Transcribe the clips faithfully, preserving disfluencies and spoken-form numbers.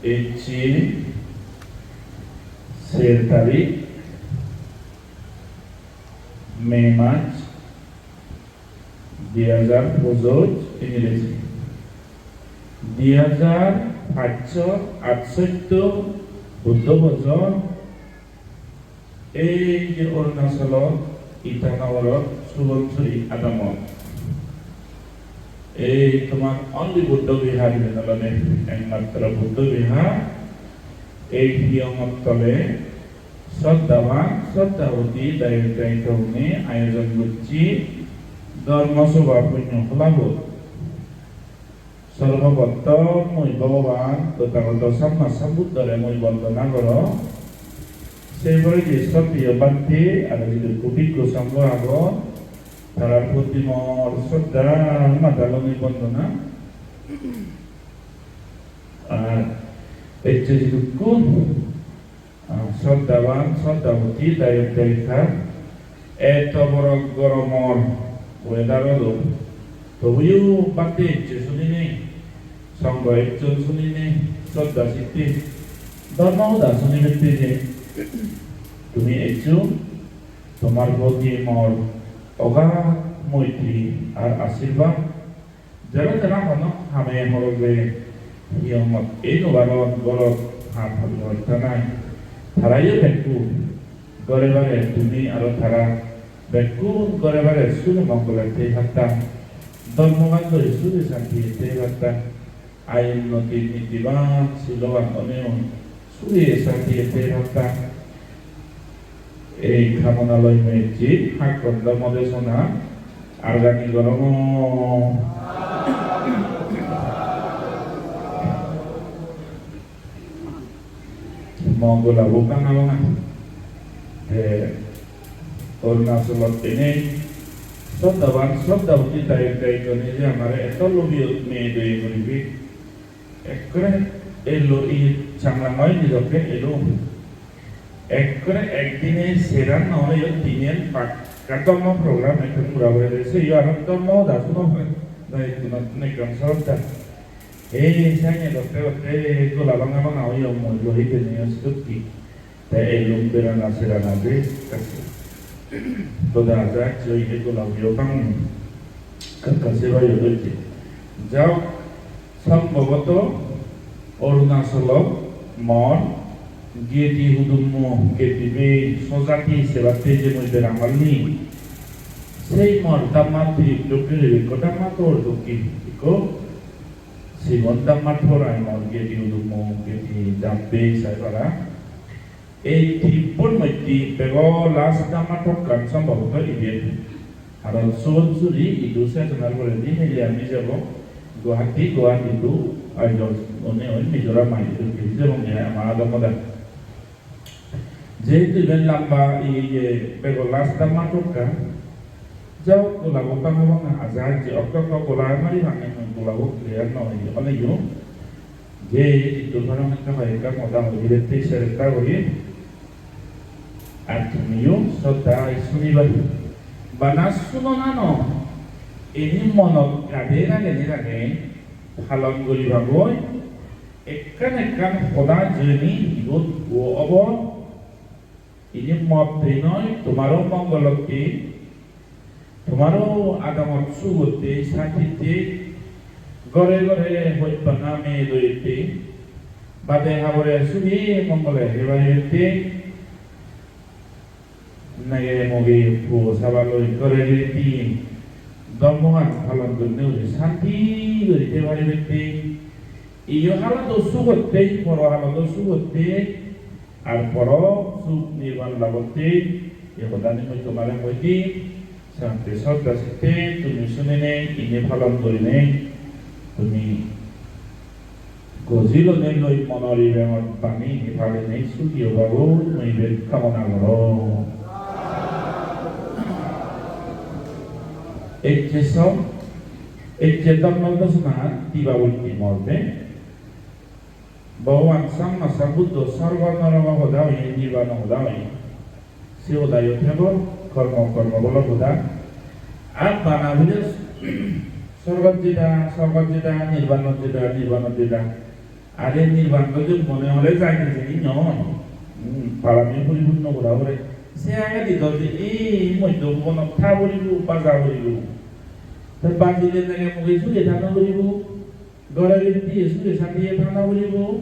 Ecche ser tarik, May mas, di hajar pojoj Ingreji. Di hajar pachsho atsotti Buddho bojor ei je Arunachalot Itanagarot Subansiri adamot. Ei tomar only Buddho Vihar iben olode ekmatro Buddho Vihar. Ei hiyongot tole sroddhaban, sroddhaboti, dayok dayika gune ayojon gocche dhormo sobha punyo holabot. Sorboprothom mui Bhogoban Tothagoto Samma Sambuddhore mui bondona gorong. Se poredi sroddheyo bhante aro jidukku bhikkhu songho agon, tarar proti mor sroddha mataloni bondona. Ar ecche jidukku Ah, sroddhaban, sroddhaboti, dayok dayika, eto boro goromor weather-ot o, tobuyo bhante ecche suninei, songho ecchon suninei, sroddha chitte, dhormo hoda sunibatte je tumi eccho, tomar proti mor ogath moitri ar ashirbad. Jara jara hono hame horoje hiyongot ei nobaron gorot ham hori hotta nai. Tarayo bekku gore bare tumi aro tara bekku gore bare suge mongole tei patta. Dhormogan doi suge santi tei patta. Ayu unnoti nitiban siloban oneyon. Suge santiye tei patta. Ei kamona loi mui ecchi, hakkon do mode sona, argani goromo. Mo golabo banga banga. Te Arunachalot enei sroddhaban, sroddhaboti dayok dayikune je amare eto lobiyot meye doye guribe. Ekkore elo, i Changlang oi nijokke elo. Ekkore ekdine seran no ole yo tinen pakka dhormo program ekkan gura pore de. Se yo aro dhormo hoda suno pore. Dai kunot nekkan sorta. Ei sanye gotte gotte gola banga banga oyo mui lohi dene yo sukki. Te elung berana serana de, toda aja, joi he gola uyo pang, kakka seba yo doite. Jao, sombhoboto Arunachalot mor gedi hudummo, gedi bei sojati sebatte je mui beramar ni. Sei mor damma trip dokke, ikko damma tor dokke, ikko sigon damma tor ai mor gedi hudummo, gedi dam bei sai para. Ei trip-or moddhe bego last damma tokkan sombhoboto iben. Karon Subansiri idu sejonar poredi mile ami jebong Guwahati, Guwahati idu Aizawl one oi Mizoram ai idu piri jebong, ei ama adammoda. Jehetu iben lamba, iye, bego last damma tokka. Jao, golabo banga banga aja ecche, okto okto gola mari bhange, golabo clear no oye, oleyo. Je jiddur parong ekka hoi ekka moda hoi dibatte ser ekka guri. Ar tumiyo sodda suniba. Bana sunonano ini monot gade ragei ragei palon guribagoi. Ekkan ekkan hoda jeni ibot huo obo. Ini motte noi, tomaro mongolotte, tomaro adamot sugotte, santitte, gore gore hojpana meye doyette, bade habore sugi mongole hebayotte, nege moge puo sabaloi gore riti dhormogan palon gurinei guri santi guri thei paribatte, iyo halodo sugotte, poro halodo sugotte, ar poro suk nirban labotte, ei hodani mui tomare hoi di, santi sodda sitte tumi suninei, ini palon gurinei, tumi gojilonei loi monor ibengot bani ini palinei sugi obagoi mui iben kamona gorong. Ecche som, ecche dhormo desona dibabutti morte. Bhogoban Samma Sambuddho sorgo norogo hoda hoye, nirbano hoda hoye. Se hodayo thebo, kormo, kormo bolor hoda. Ar bana bile sorgot jeda, sorgot jeda, nirbanot jeda, nirbanot jeda. Are nirban do je mone hole jaide jeni noi. Hmm, parami puripunno gora pore. Se agedi do je ei moddho bhubonot tha puribo, baja puribo. Te bajile nege muge suge thana puribo. Ghore bidire suge santiye thana puribo.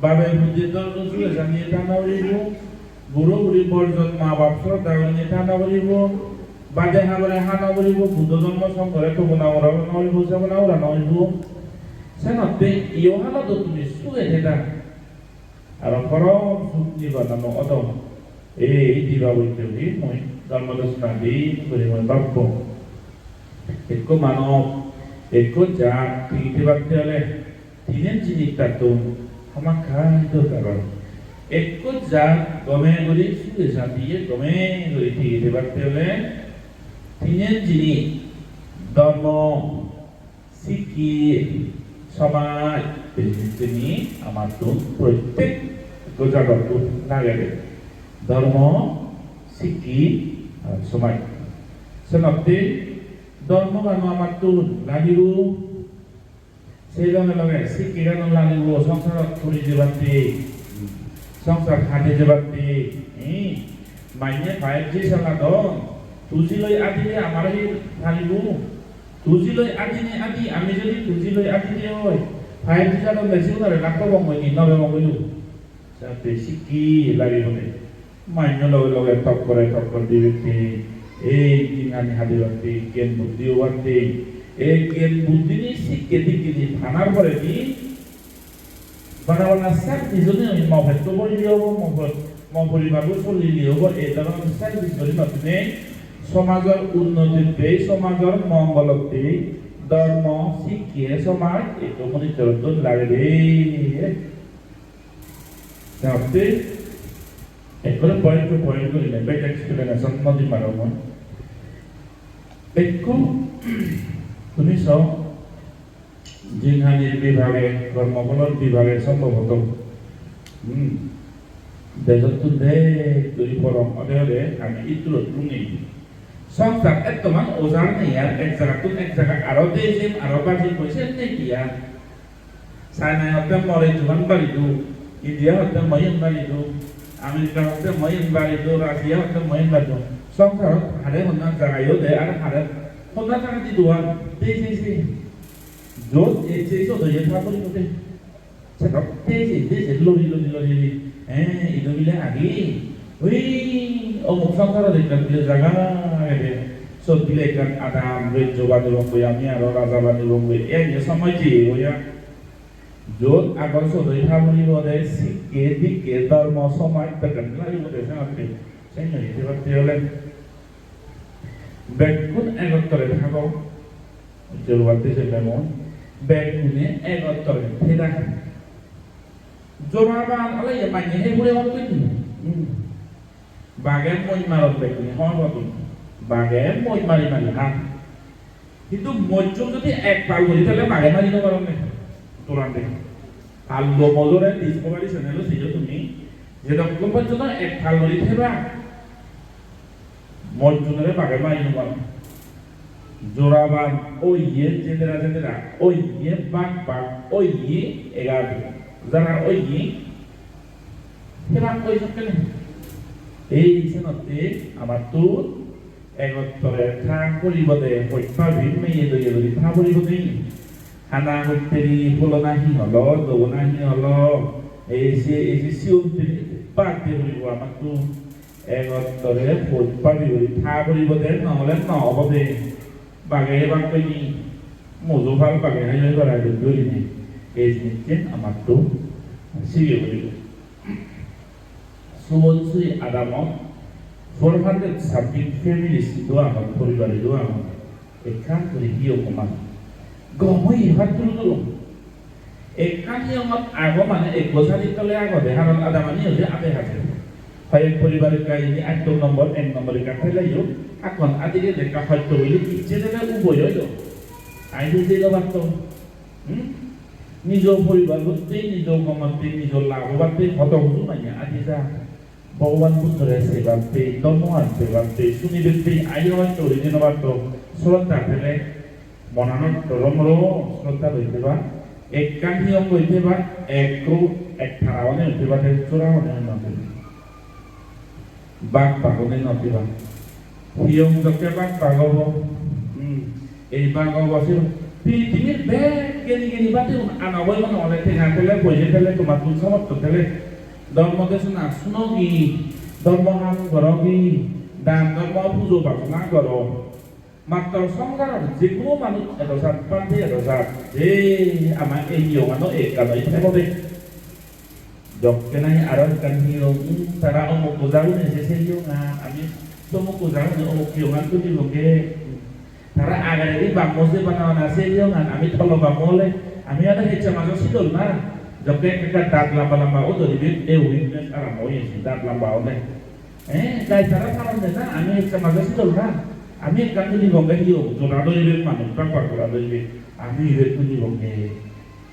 Babe puje dormo suge santiye thana puribo. Buro buri borjon ma bap sroddha gurinei thana puribo. Bade habore hana puribo. Buddho dhormo songhore tobona gora no puribo, sebona gora no puribo. Senotte iyo halot tumi suge theda. Aro porom suk nibanano odom. Ei diba boitte guri mui dhormo deshona dim guri mui bhabbo. Ekko manob, ekko jat tigi thebatte ole tinen jinis tattun hamakkai dorkar oi. Ekko jat gome guri suge santiye gome guri tigi thebatte ole tinen jinis, dhormo, sikki, somaj, ei jinisani amattun prottek ekko jadottun lagede. Dhormo, sikki, ar somaj. Senotte dhormogano amattun lagibo, sei loge loge sikkigano lagibo songsarot puri jebatte, songsar hade jebatte, eh? Manye five G saladon, two G loi adile amare hi paribo? Two G loi adine adi, ami jodi two G loi adide oi, five G sadonde sigunore na pebong goi ni, no pebong goi? Jate sikki lagibode. Manjo loge loge tokkore tokkor dibatte, ei dinani hadibatte, gyan buddhi obatte, ei gyan buddhini sikke dikkini panar poredi bana bana service-ani oi, mo petto bolile obo, mo po-, mo poribarbo solile obo, ei dhoronor service guri no dinei somajor unnotitte, somajor mongolotte dhormo sikkiye somaj ekko monujjorottun lagede. Te atte ekkore point to point gurinei bek explanation no di parongor. Ekku tumi so jinhanir bibhage, kormopholor bibhage sombhoboto, hmm, dejottun bek guri porom ode ode ami itturot lungei. Songsar ettoman ojar nei ar, ek jagattun ek jaga aro dei jem, aro bajei poi, sen nei ki ar. China hotte more jugan bari do, India hotte moyen bari do, America hotte moyen bari do, Russia hotte moyen bari do. Songsarot hare honna jaga yo de ar hare honna jaga di do ar, dei sei sei. Jot ei sei sot oye tha puri puri. Sedok dei sei, dei sei, lori, lori, lori, lori. Eh, idu bile agi. Ui, omuk songsarot ekkan bile jaga agede. Sot bile ekkan adam rejjo banibong goi, ami aro raja banibong goi. Ei je somoy jeye goi ya. Jot agon sot oi tha puribo de, sikke dikke dhormo somaj bekkani lagibo de senotte. Sen noi ete batte ole bekkun egottore thago. Ujjol batte se bemon. Bekkune egottore theda. Joraban ole ye manye he pure hotto ni. Hmm. Bage moj maron bekkune hobor pebak. Bage moj mari mari han. Hintu mojjun jodi ek pal guri thele bage mari no paronne. Tolan de. Pallo mojore Discovery Channel-o seyo tumi. Jedokkon porjonto ek pal guri theba, mojjunore bage mari no paron. Joraban oye, jedera jedera oye, bak bak oye, egar jara oye, thebak oi sokkene. Ei senotte amattun egottore tha puribo de, hoj pabi meye doye guri tha puribo de. Hana hotteri, pholona hi holo, dobona hi holo, ei se, ei se siyottun bad de puribo amattun. Egottore hoj pabi guri tha puribo de, no ole no obo de. Bage ebak hoi ni, mujo pal bage hai hoi para guri hoi ni. Ei jinissan amattun sige puribo. Suwon sui adamot four hundred something families idu agon, poribar idu agon. Ekkan guri hiyong oman. Gom oye, hot duro duro. Ekkan hiyongot ago mane ekko sadir tole agode, haron adamani hoide ade haje. Hoyek poribar ekka ini atto nombor, ek nombor ekka peleyo, akkon adige ekka hotto hoile icche dele uboi oido. Ai duje do batto. Hmm? Nijo poribar botte, nijo gomotte, nijo lab obatte hoto huju manye adi ja. Bhogoban Buddhore sebatte, dhormoan sebatte, sunibatte, ayo hotto guri dinobatto, sroddha thele monanot dhoromoro sroddha loi theba, Ekkan hiyong goi theba, ekko ek tara one theba, te jora one no theba. Bak bak one no theba. Hiyong jokke bak bak obo. Hmm. Ei bak obo se pritibir bek geni geni bade un ana boi mane ole tenga thele, poije thele, tomattun somotto thele. Dhormo desona sunogi, dhormo ham gorogi, dan dhormo pujo pasona goro. Mattor songsarot je hono manuj edo sat, bhante edo sat, je ama ei hiyongano ekkan oi thebo de. Jokke nahi aro ekkan hiyong, um, tara omuk goja gune se, se hiyongan, ami somuk goja gune omuk hiyongan tulibonge. Tara ageredi bammo se bana bana se hiyongan, ami tolo bammo ole, ami aro hecche majo sidol na. Jokke ekka dat lamba lamba o doribe, e witness arambo oye se, dat lamba ole. Eh, gai tara paron de na, ami ekka majo sidol na. Ami ekkan tuli gonge hiyong, jora doibe manuj, bak bak jora doibe. Ami ibe tuli gonge.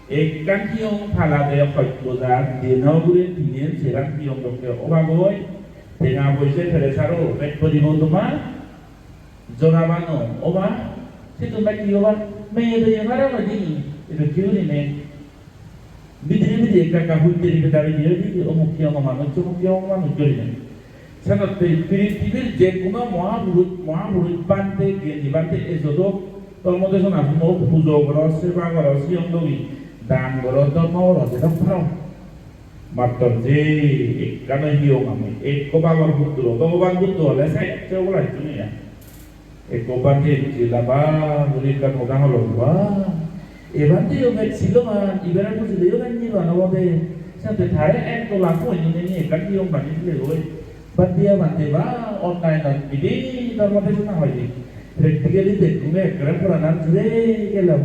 Ekkan hiyong pala de hoi bojar, deno ugure tinen seran hiyong dokke obak oi. Tenga poise pere saro, bek poribo toma. Jora bano, oba, sittun bek hi oba? Meye doye pare hoide, ibe hi gurinei? Bidire bidire ekka ekka hutteri bedari diye di, omuk hiyongo manuj, omuk hiyongo manuj gurinei. Senotte pritibir je hono mohapuruj, mohapuruj bhante, geni bhante ejodok, dhormo desona suno, pujo goro, seba goro, siyong dogi, dan goro, dhormo goro, jedok paro. Mattor je ekkan oi hiyong ami, ekko bagor putro, Bhogoban Buddho ole sacche obola hissu nei ar. Ekko bhante ecche lamba guri ekkan hoda holo, ba. E bhante yo bek siloban, ibere bujileyo bek niban obode. Senotte tare ek dola coin dinei ekkan hiyong bani dilegoi. Bhante, bhante ba, online-ot bidire dhormo desona hoide. Practically dekkunge ekkere poranan jure gelo.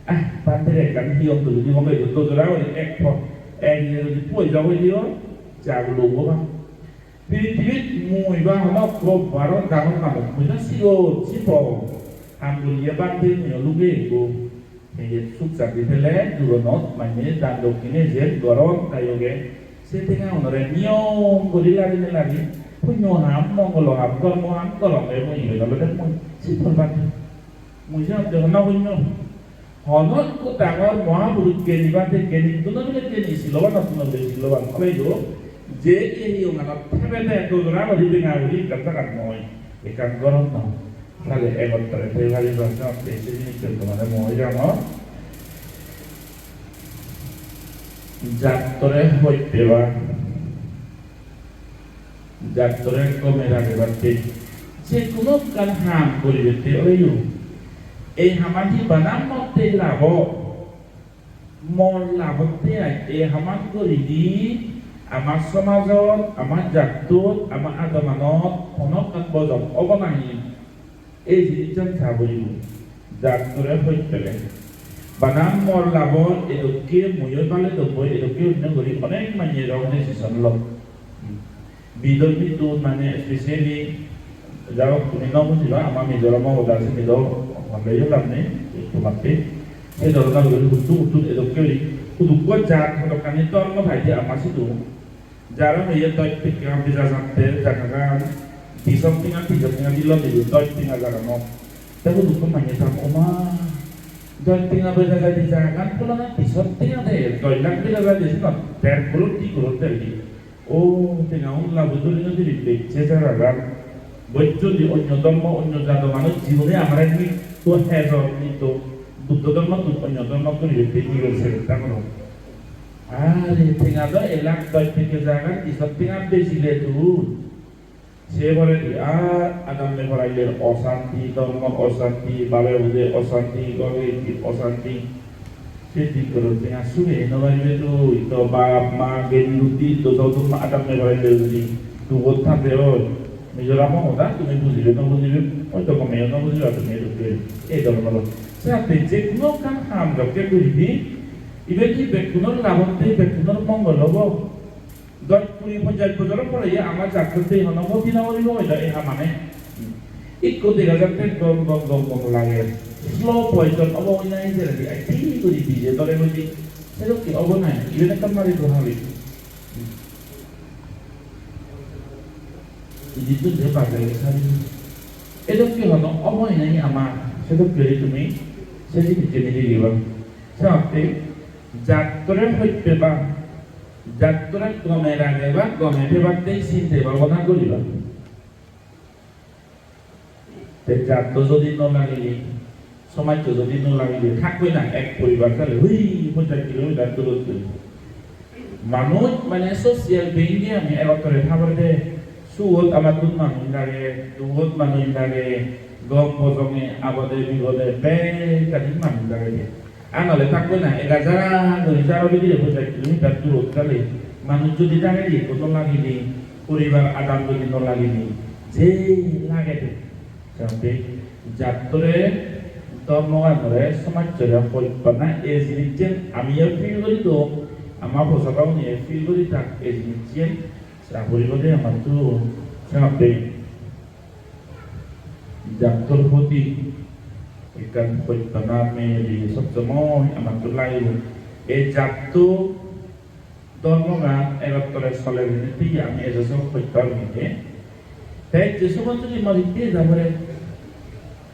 Ah, bhantere ekkan hiyong tuli dibonge, dojora guri ek po-, ek iye jodi poi jabo diyo, jagulo obo ba. Pirithibit mui ba hono ekko baro dangor manuj, mui do sigon sigon ham guriye bad di mui o luge ekko. Te iyot suk santi pele duronot manye dan dokkine je goron dayoge, se tenga unore niyom guri lagine lagi punyo ham, mongolo ham, dhormo ham goronge mui, iben olode mui sigon bad di. Mui senotte hono punyo. Hono ekko dangor mohapuruj geni bhante, geni guno bile geni, silobanottun bile siloban oleyo, je ei hiyonganot thebede dojora guri benga guri ekkan jagat noi, ekkan goron noi. Tale egottore thei pariba, senotte se jinissan tomare mui hoi jangor. Jattore hoitte ba. Jattore gome ragebatte, je hono ekkan ham guribatte oleyo, ei haman hi bana motte labo, mor labotte ai, ei haman guridi ama somajot, ama jattot, ama adamanot hono ekkan bojong obo nahi? Ei jinissan sa puribo, jattore hoi pele. Bana mor labor edokke, muiyo bale domboi edokke onno guri onek manye wrong decision lok. Bidor biddur mane specially, jahok, tumi no bujiba, ama Mizoram-o hoda sini do honleyo lab nei, tomatte. Ei dhoronor guri huttu huttu edokke guri, hudukko jat hodokkani dhormo thaide ama sidu. Jara hoye doj tenga beja jatte jagagan, di sot tenga, tin sot tenga dilo dibe, doj tenga jagagan. Te hudukkun manye tan, "O ma, doj tenga beja jaide jagagan, pulana di sot tenga de, doj lakh beja jaide, sinot der crore, di crore de hoide." O, tenga un labo duri no duri, bechche jagagan. Bojjoni onyo dhormo, onyo jado manuj jibone amare nitto hejor, nitto Buddho dhormottun onyo dhormo guri bette nigon sebetta goron. Are tenga do elak doj tenga jagan, isot tenga bejile tun. Se poredi ar adamme porailler osanti, dhormor osanti, babe pude osanti, gore indi osanti. Se din goro tenga suge no paribe tui, to bap ma geni buddhi, to to tum adamme porailler guri dugot thande oi. Mizoram-o hoda tumi bujibe no bujibe, hoito gome no bujiba tumi edokke. Ei dhormo loi. Se atte je hono ekkan ham jokke guribi, iben hi bekkunor labotte, bekkunor mongol obo? Doj, kuri, ponjash bojor pore ye ama jattotte hono hoti no guribo hoito ei hamane. Ikko dega jatte gom gom gom gom lager. Slow poison obo hoi nahi jeredi, ai thik guri bije dore guri. Sedokke obo nahi, iben ekkan mari do habi. Idittun je bajai sari. Edokke hono obo hoi nahi ama, sedokke guri tumi se jinissan nili diba. Senotte Jattore hoj peba, jattore gome rageba, gome pebatte sinte bhabona guriba. Te jatto jodi no lagile, somajjo jodi no lagile, thakkoi na ek poribar tale hui ponjaj kilometer durot guri. Manuj mane social being de ami, egottore thaborede, sugot amattun manuj lage, dugot manuj lage, gom bojonge, abode bibode bekkani manuj lagede. An ole thakkoi na, ega jara guri jaro bidire ponjaj kilometer durot gele manuj jodi dagedi ekko no lagile, poribar adam jodi no lagile, je lagede. Jate jattore, dhormoganore, somajjore hoj pana ei jinissan amiyo feel guri dong, ama posabaune feel guri thak ei jinissan, sa poribo de amattun. Jate jattor proti ekkan hoj pana meye sob somoi amattun lagibo. Ei jatto dhormogan egottore soler hinette ami ejo sob hoj pari de. Te je somoy jodi mor hitte eja pore,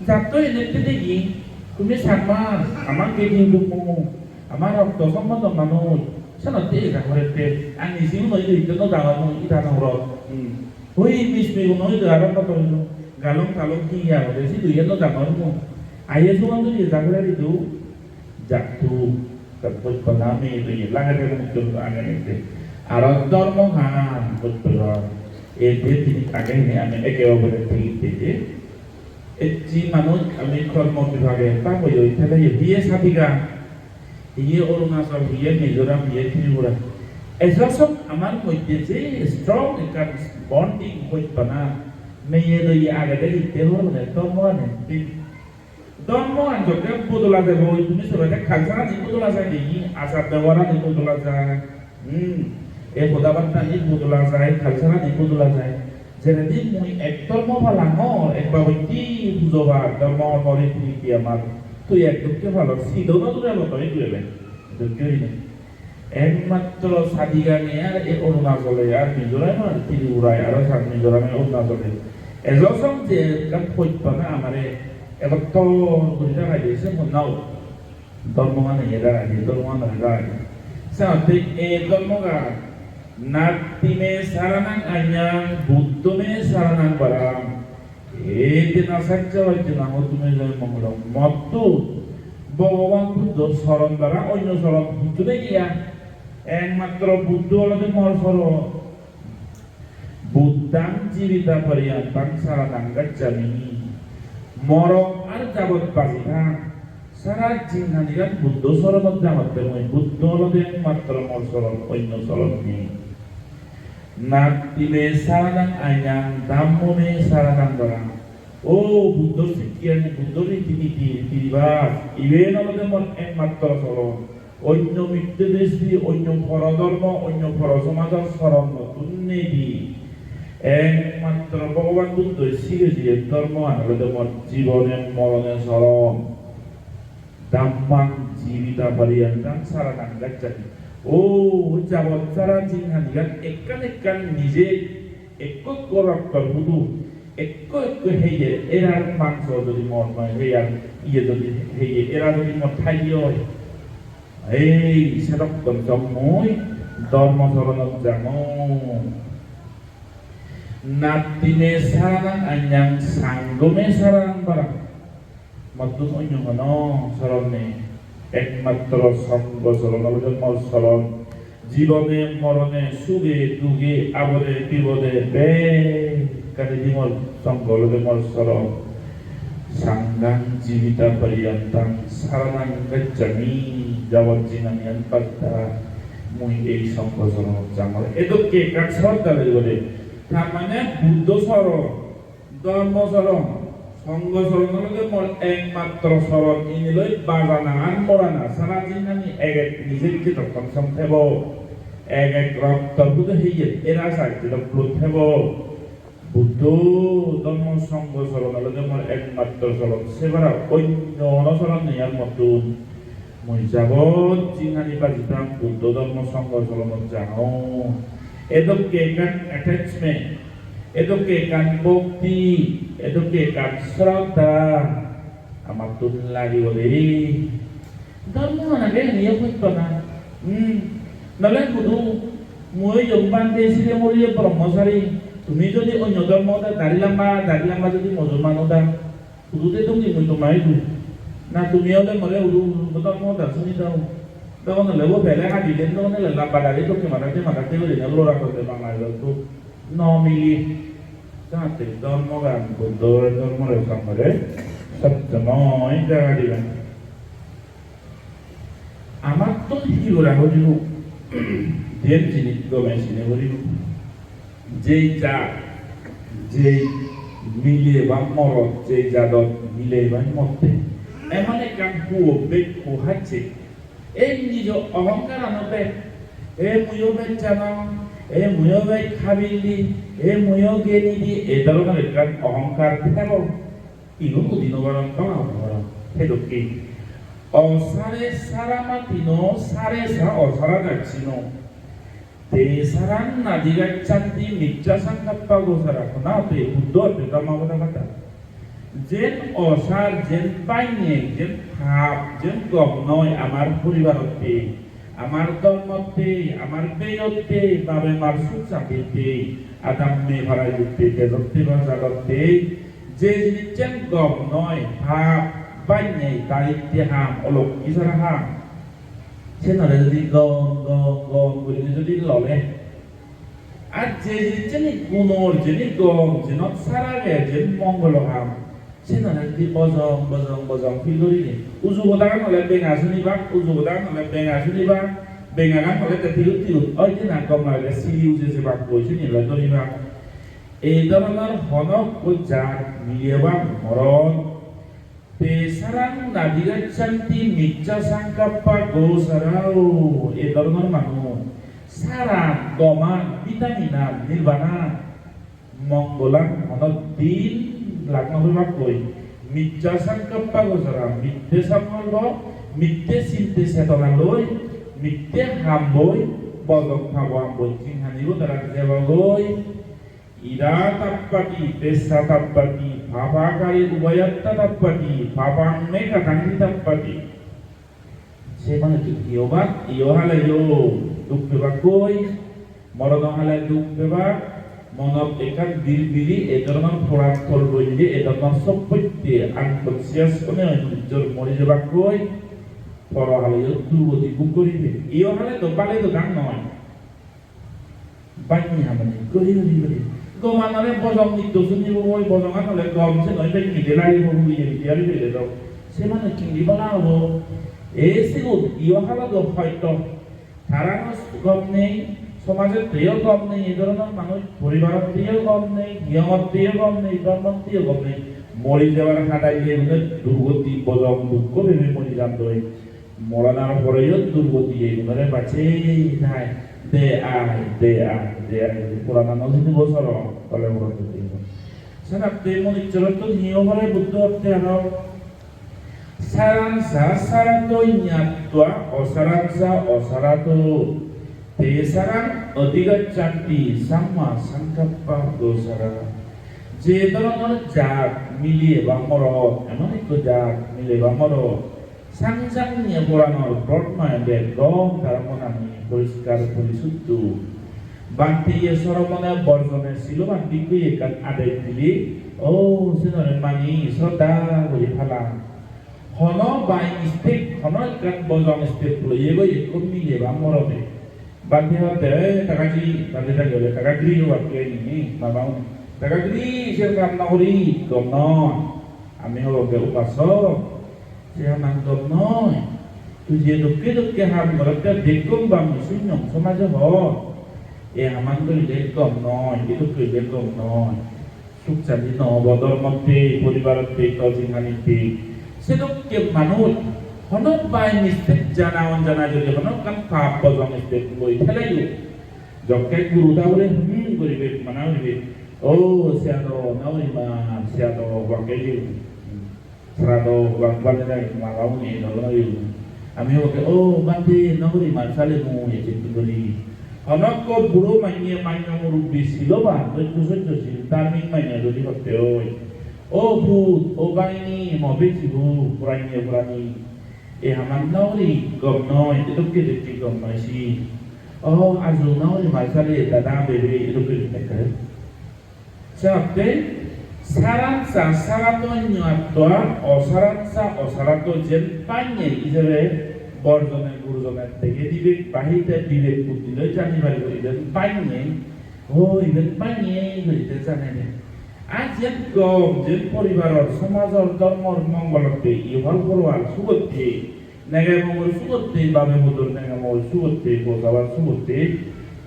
jatto hinette degi, tumi Changma, ama gedi lumo, ama rokto sombondho manuj, senotte eja porette. Ar niji uno idu idu no dangor mui, ida no hurot. Hmm. Oi mismi guno idu aro hoto idu, galung talung hi hi agede, sidu iyan no dangor mui. Aye somoy jodi eja pore idu, jatto, tar hoj pana meye doye lagede mukti age nide. Aro dhormogan hoj pana, ei je jinis age hini ami eke opore thik thik. Ecche manuj ami kormo bibhage ta hoyoi thele ye biye sadigan, hiye Arunachal, hiye Mizoram, hiye Tripura. Ejo sok amar moddhe je strong ekkan bonding hoj pana meye doye agede hitte hor mane dhormogan hitte. Dhormogan jokke bodola jebo, tumi sebe de culture ani bodola jai de, hi achar bebohar ani bodola jai. Hmm. Ei hoda batta ani bodola jai, culture ani bodola jai. Jeredi mui ek dhormo palangor, ek babotti pujo par, dhormo hormo riti niti amar. Tui ek dokke palor, sido no dure loto idu ebe. Dokke oine. Ekmatro sadigane ar ei Arunachale ar Mizoram ar Tripurai aro San Mizorame Arunachale. Ejo song je ekkan hoj pana amare egottor guri ragai de se honna o. Dhormogan iye ragai de, dhormogan ragai de. Senotte ei dhormogan natthi me saranang anyang, Buddho me saranang varang. Etena saccavajjena hotu me jaya mangalam. Mottun Bhogoban Buddho soron bara onyo soron hissu nei iya. Ekmatro Buddho olode mor soron. Buddhang jivita paryantam saranang gacchami. Morong ar jabot baji thang, sara jinghanigan Buddho soronot jangotte mui. Buddho olode ekmatro mor soron, onyo soron nei. Natthi me saranang anyang, Dhammo me saranang varang. O Buddhor sikkeyani, Buddhor riti niti, riti ribaj, iben olode mor ekmatro soron. Onyo mitte drishti, onyo poro dhormo, onyo poro somajor soron mottun nei di. Ekmatro Bhogoban Buddhoi sigei diye dhormogan olode mor jibone morone soron. Dhammang jivita paryantam saranang gacchami. O jabot sara jinghanigan ekkan ekkan nije ekko ekko roktor hudu, ekko ekko heye erar mangso jodi mor noi, heyar iye jodi heye era jodi mor thai oi, ei sedokkon song mui dhormo soronot jangong. Natthi me saranang anyang, Sangho me saranang varang. Mottun onyo hono soron nei, ekmatro Sangho soron olode mor soron. Jibone morone, suge duge, abode bibode, bekkanidi mor Sangho olode mor soron. Sanghang jivita paryantam saranang gacchami, jabot jinghanigan baji thang mui ei Sangho soronot jangor. Edokke ekkan sroddha loi gode. Tar mane Buddho soron, Dhormo soron, Sangho soron olode mor ekmatro soron, iniloi bajana ar morana, sara jinghani egek nije jedokkon song thebo, egek roktor hudu heye era sar jedokkon thebo. Buddho, Dhormo, Sangho soron olode mor ekmatro soron, se para onyo hono soron nei ar mottun. Mui jabot jinghani baji thang Buddho, Dhormo, Sangho soronot jangong. Edokke ekkan attachment, edokke ekkan bhokti, edokke ekkan sroddha amattun lagibo de. Dhormo mane beni ye hoj pana. Hmm, nole hudu mui jom bhante sire moriye brahmachari, tumi jodi onyo dhormo oda dari lamba, dari lamba jodi Musolman oda, hudu te dungi mui toma idu. Na tumi ole more hudu hudu dhormo oda suni dao. Dogon ole bo pele hadi den dogon ole lamba dari dokke madar de madar de gori ne lora gori de Bangla idu. No mili. Jahate dhormogan Buddho dhormore songore sottomoy jaga diben. Amattun hi gora poribo? Jen jinis gome sine poribo. Jei jat, jei mile ba morot, jei jadot mile ba motte, emon ekkan huo bek huo hacche. Ei nijo ohongkarano bek, ei muiyo bek janong, ei muiyo bek habilli, ei muiyo geni di, ei dhoronor ekkan ohongkar thebo. Igun udi no parong, toma no parong. Sedokke. O sare sara mati no, sare sa o sara gacchi no. Te saran nadi gacchanti miccha sankappa gosara. Hona hotte Buddho hotte Dhammapada kata. Jen osar, jen banye, jen pap, jen gom noi amar poribarotte, amar dhormotte, amar beyotte, babe mar suk santitte, adamme parayotte, tejotte ba jagotte, je jinissen gom noi, pap, banye, daritte ham, olokki sara ham, senore jodi gom, gom, gom gurinei jodi lole, ar je jinissen gunor, jeni gom, jenot sara age, jen mongolo ham, senore jodi bojong, bojong, bojong feel gurinei, uju hodagan ole benga sunibak, uju hodagan ole benga sunibak, bengagan ole te tiut tiut, oi jena gom lagile sili uje jebak goi, sini ole dhoribak. Ei dhoronor hono ekko jat mile ba morot, te saran nadi gacchanti miccha sankappa gosarao. Ei dhoronor manuj saran, goman, vitamin-an, nirbanan, mongolan hono din lab no guribakkoi. Miccha sankappa gosara, mitte sankalpo, mitte sinte chetona loi, mitte hamboi, bojong pabo hamboi, jinghanibo tara jebogoi. Ira tappati, pessa tappati, papakari ubayatta tappati, papang me katang tappati. Se manuchchun hi obak, iyo haleyo duk pebakkoi, morono hale duk pebak, monot ekkan bilbili, e dhoronor poran tolboille, e dhoronor soppotte, unconscious one oi manuchchor mori jebakkoi, poro haleyo durgoti bhog goribe. Iyo hale do bale do dang noi. Banni hamani guri guri guri. Gomanore bojong nitto sunibo, oi bojongan ole gom, se noi bek nide lagibo, huye bidi ari bele dok. Se manuj indi bana obo. E sigun iyo halodo hoito. Tarano gom nei, somajotteiyo gom nei, e dhoronor manuj, poribarotteiyo gom nei, niyomotteyo gom nei, dhormotteiyo gom nei. Mori jebar hadaille gune durgoti bojong dukko pebe mori jandoi. Moranar poreyo durgoti egunore bacchei thai. De ai, de ai, de ai, purana no jinibo soro, tole murot jodi. Senatte manuchchorottun hi obare Buddho hotte aro? Saransa sarato ñatvā, osarañca osarato, te saraṃ adhigacchanti sammā saṅkappa gosarā. Je dhoronor jat, mile ba morot, emon ekko jat, mile ba morot, Sang sang niye poranor brot noi, bekdom tar monani poriskar porisuddho. Bhante iye soromone borjone siloban bhikkhu ekkan adej dile, o, sinore mani sroddha guri phalang. Hono by mistake, hono ekkan bojong step loye goi ekko mile ba morode. Bhante hotte, "Ei, taka ji," bhante dagi hole, "Taka giri obakke ni, mama un. Taka giri, siyan kam no guri, gom noi." Ami hobokke, "Upasok, siyan ham gom noi. Tui je dokke dokke ham gorotte, bekkun bamni sunnong somaje hor. E haman gorile gom noi, e dokke gorile gom noi." Suk santi no obo, dhormotte, poribarotte, to jinghanitte. Sedokke manuj, hono by mistake jana onjana jodi hono ekkan pap bojong step loi theleyo, jokke guru tabore hmm guribe, mana guribe, "O, siyan do, na guri ma, siyan do, obakke je." Srado bhagwan dai mala uni dolo yu. Ami oke, "O, bhante, nogori mar sale mu, ye chintu gori." Honokko buro manye, manye murubbi siloban, dojjo sojjo sil, dharmik manye jodi hotte oi. "O put, o bhagini, mo bechi bu, puranye purani. E haman nw guri gom noi, edokke dokke gom noi si. O, aju nw guri mal sale dada bebe edokke dokke. Senotte saransa sarato nyoatto ar osaransa osarato jen panye ijebe borjone gurujone dege dibek bahite bibek buddhi loi jani paribo iben panye, o iben panye gurite janede. Ar jen gom jen poribaror somajor dhormor mongolotte ihol porowar sugotte Nege mongol sugotte, babe modur nege mongol sugotte, bojabar sugotte.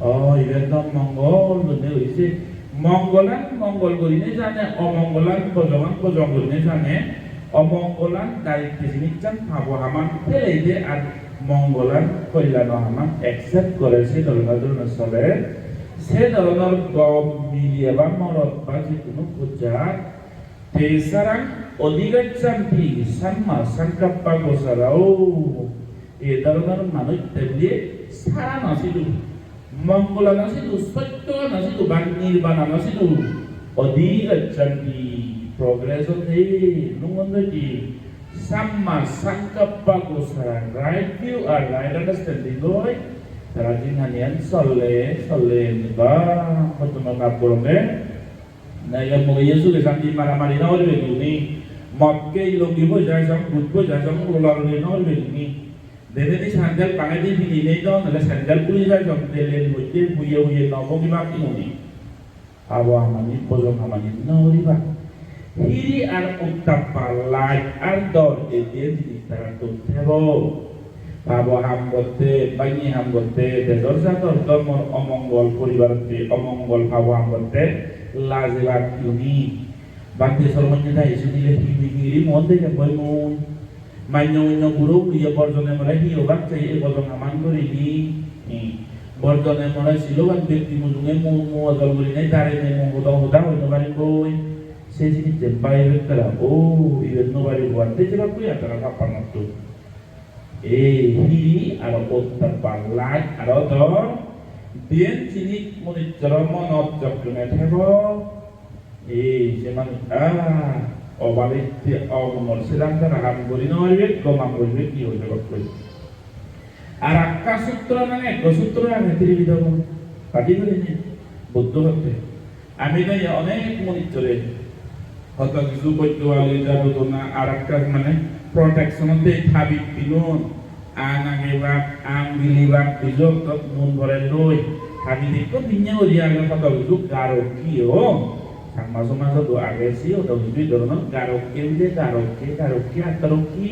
O, iben do mongol gurine hoise. Mongolan mongol gurine jane, omongolan bojongan bojong gurine jane, omongolan daritte jinissan pabo haman peleide ar mongolan kollano haman accept gore se dhoronor dhoronor sole. Se dhoronor gom mile ba morot ba je hono pojjar Tesarang odhigachanti samma sankappa gosarao. E dhoronor manuj te bile sarana sidu, mongolana sidu, sotyana sidu, ba nirbanana sidu odhigachanti, progress otte, lungon doide. Samma sankappa gosarang, right view ar right understanding loi tara jinghaniyan solle, solle ba hottono lab goronde. Nege moge Jesu ge santi maramari nw guribe tumi. Mot kei longi boi jai song, guj boi jai song, rolaroli nw guribe tumi. Denedi sandal bangedi pini nei do, nole sandal khuli jai song, delen moddhe huye huye nw bogibak tumi. Pabo hamani, bojong hamani nw guribak. Hiri ar uttappa, laj ar dor, ei diyen jinis tarattun thebo. Pabo ham gotte, bangi ham gotte, dejor jador dhormor omongol, poribarotte omongol, pabo ham gotte lajebak tumi. Bhante sormonne dai sunile hi hi hi ri mon degem boi mui. Manyo manyo guro guriye borjone more hi obak jai ei bojong haman gurinei. Hi. Borjone more siloban bekti mujunge mu mu ojol gurinei darine mu hoda hoda hoi no parim boi. Se jinis jen bai bettara, o, iben no paribo ar, te jebakkoi ar tara pappanotto. Ei hiri aro ottappa, laj aro dor, diyen jinis monujjoro monot jokkene thebo, ei se manuj, ah, obalitte ogunor sedan tara ham guri no paribe, gom ham guribe, hi oi jebak koi. Arakka sutro nang ekko sutro age Tripitako, padi gurinei Buddho hotte. Ami do ye onek monujjore hoto hissu boiddo ali jadudona arakka mane protection otte tabit dinon, ang agebak, ang gilibak, bijo oktot mun bore loi tabit ekko pinne guri age hoto hissu garokki o. Changma somajot do age si hoto hissu ei dhoronor garokke bile garokke, garokke attokke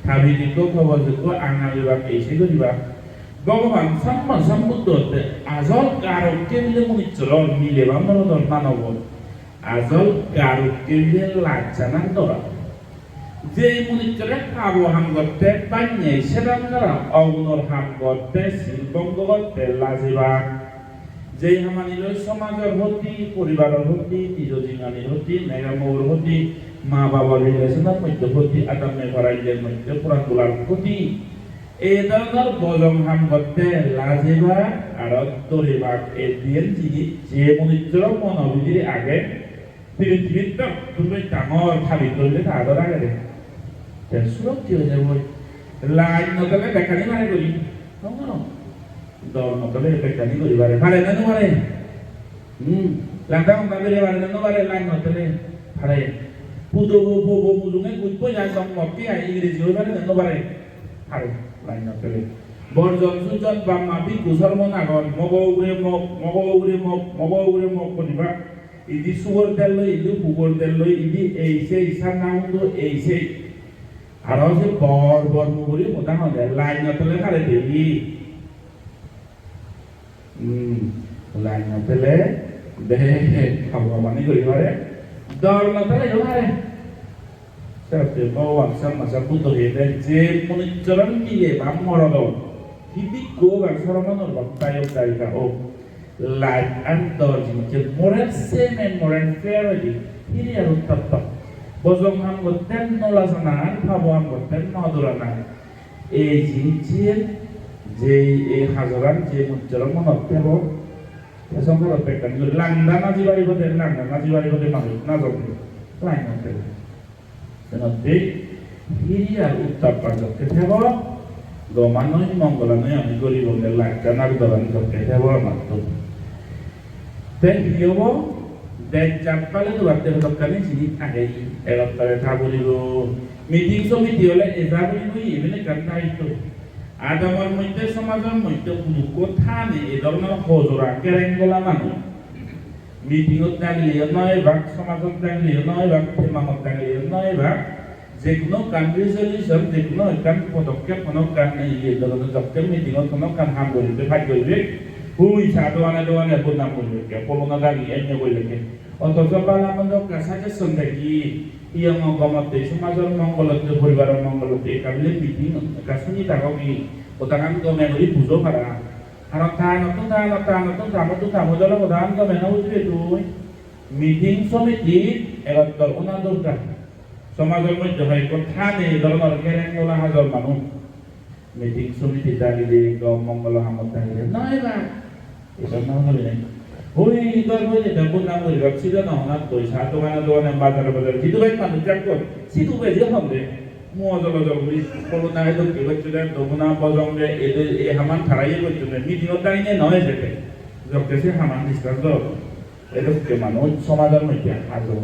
tabit ekko kobor ekko ang agebak ei sei guribak. Bhogoban Samma Sambuddho hotte ajol garokke bile monujjor, mile ba morodor, manobor ajol garokke bile lajjanan dora. Je monujjore pabo ham gotte banne sedan dora, ogunor ham gotte, sil bongo gotte lajebak. Je hamani loi somajor hoti, poribaror hoti, nijo jinganir hoti, nega mobor hoti, ma babor relationor moddhe hoti, adamme parajjer moddhe, puran bular hoti, Ei dhoronor bojong ham gotte lajebak aro dorebak, ei diyen jinis je monujjoro mono bidire age, pirithibit dok tumi dangor habit gorile ta ador agede. Te surokki oi jeboi. Laj no thele bekkani mare guri. Hongono. Dor no thele bekkani guri pare. Pare na no pare? Hmm. Lada honda bere pare na no pare, laj no thele? Pare. Pudo bo bo bo mujunge gujbo jai song mokke ai ingreji oi pare na no pare? Pare, line-ot pele. Borjon sujon bamma bhikkhu sormon agon, mogo ugure mok, mogo ugure mok, mogo ugure mok guriba. Indi sugor del loi, indi pugor del loi, indi ei sei, sanna hundo ei sei. Aro se bor bor muguri hoda honde, line-ot pele pare debi. Hmm, line no thele bek habamani guri pare, dor no thele yo pare. Senotte Bhogoban Samma Sambuddho hoyede je monujjoran mile ba morodon, hi bhikkhu ok ar soromonor ok, dayok dayika ok, laj ar dor jinissan moral shame and moral fear hoide, hiri ar uttappa. Bojong ham gotte no lajana ar pabo ham gotte no dorana. Ei jinissan je ei hajoran je mujjoro monot thebo, te songkorot bekkani guri langda naji paribo de, langda naji paribo de manuj najon de, line-ot thebo. Senotte Hiri ar uttappa jokke thebo, gomanoi, mongolanoi ami goribonge, lajjan ar doran jokke thebo amattun. Te hi obo? Dej jat pale dobatte hodokkani jinis agey, egottore tha puribo. Meeting somiti ole eja puribo, iben ekkan daitto. Adamor moddhe, somajor moddhe hudukko thane e dhoronor hojora kereng gola manuj. Meeting-ot dagileyo noi ebak, somajot dagileyo noi ebak, temamot dagileyo noi ebak. Jekono ekkan resolution, jekono ekkan podokkep, hono ekkan iye dhoronor jokke meeting-ot hono ekkan ham guribe, paj guribe, hui sa dogane dogane bodnam guribe, polona dagi enne guribe. Othoso bala mondo ekka suggestion degi, iye mo gomotte, somajor mongolotte, poribaror mongolotte ekka bile meeting ekka suni thagogi, hodagan gome guri bujo para. Aro tanottun tano, tanottun tanottun tamo jolo hodagan gome no bujibe tui. Meeting somiti egottor ona dorkar. Somajor moddhe hoyekko thane ei dhoronor kereng gola hajor manuj. Meeting somiti dagile, gom mongolo hamot dagile, noi ba. Ibe no hole. Oi, gor hole, da bodnam guribak, sida no honat toi, sa dogane dogane, bajare bajare, jidu bai manuj jakkon, sidu beji honde. Mu ojol ojol guri, corona edokke gocchede, dobuna bojong de, ede, e haman tara iye gocchede, meeting-ot dagine noi jede. Jokke se haman discuss gor. Edokke manuj somajor moddhe hajo.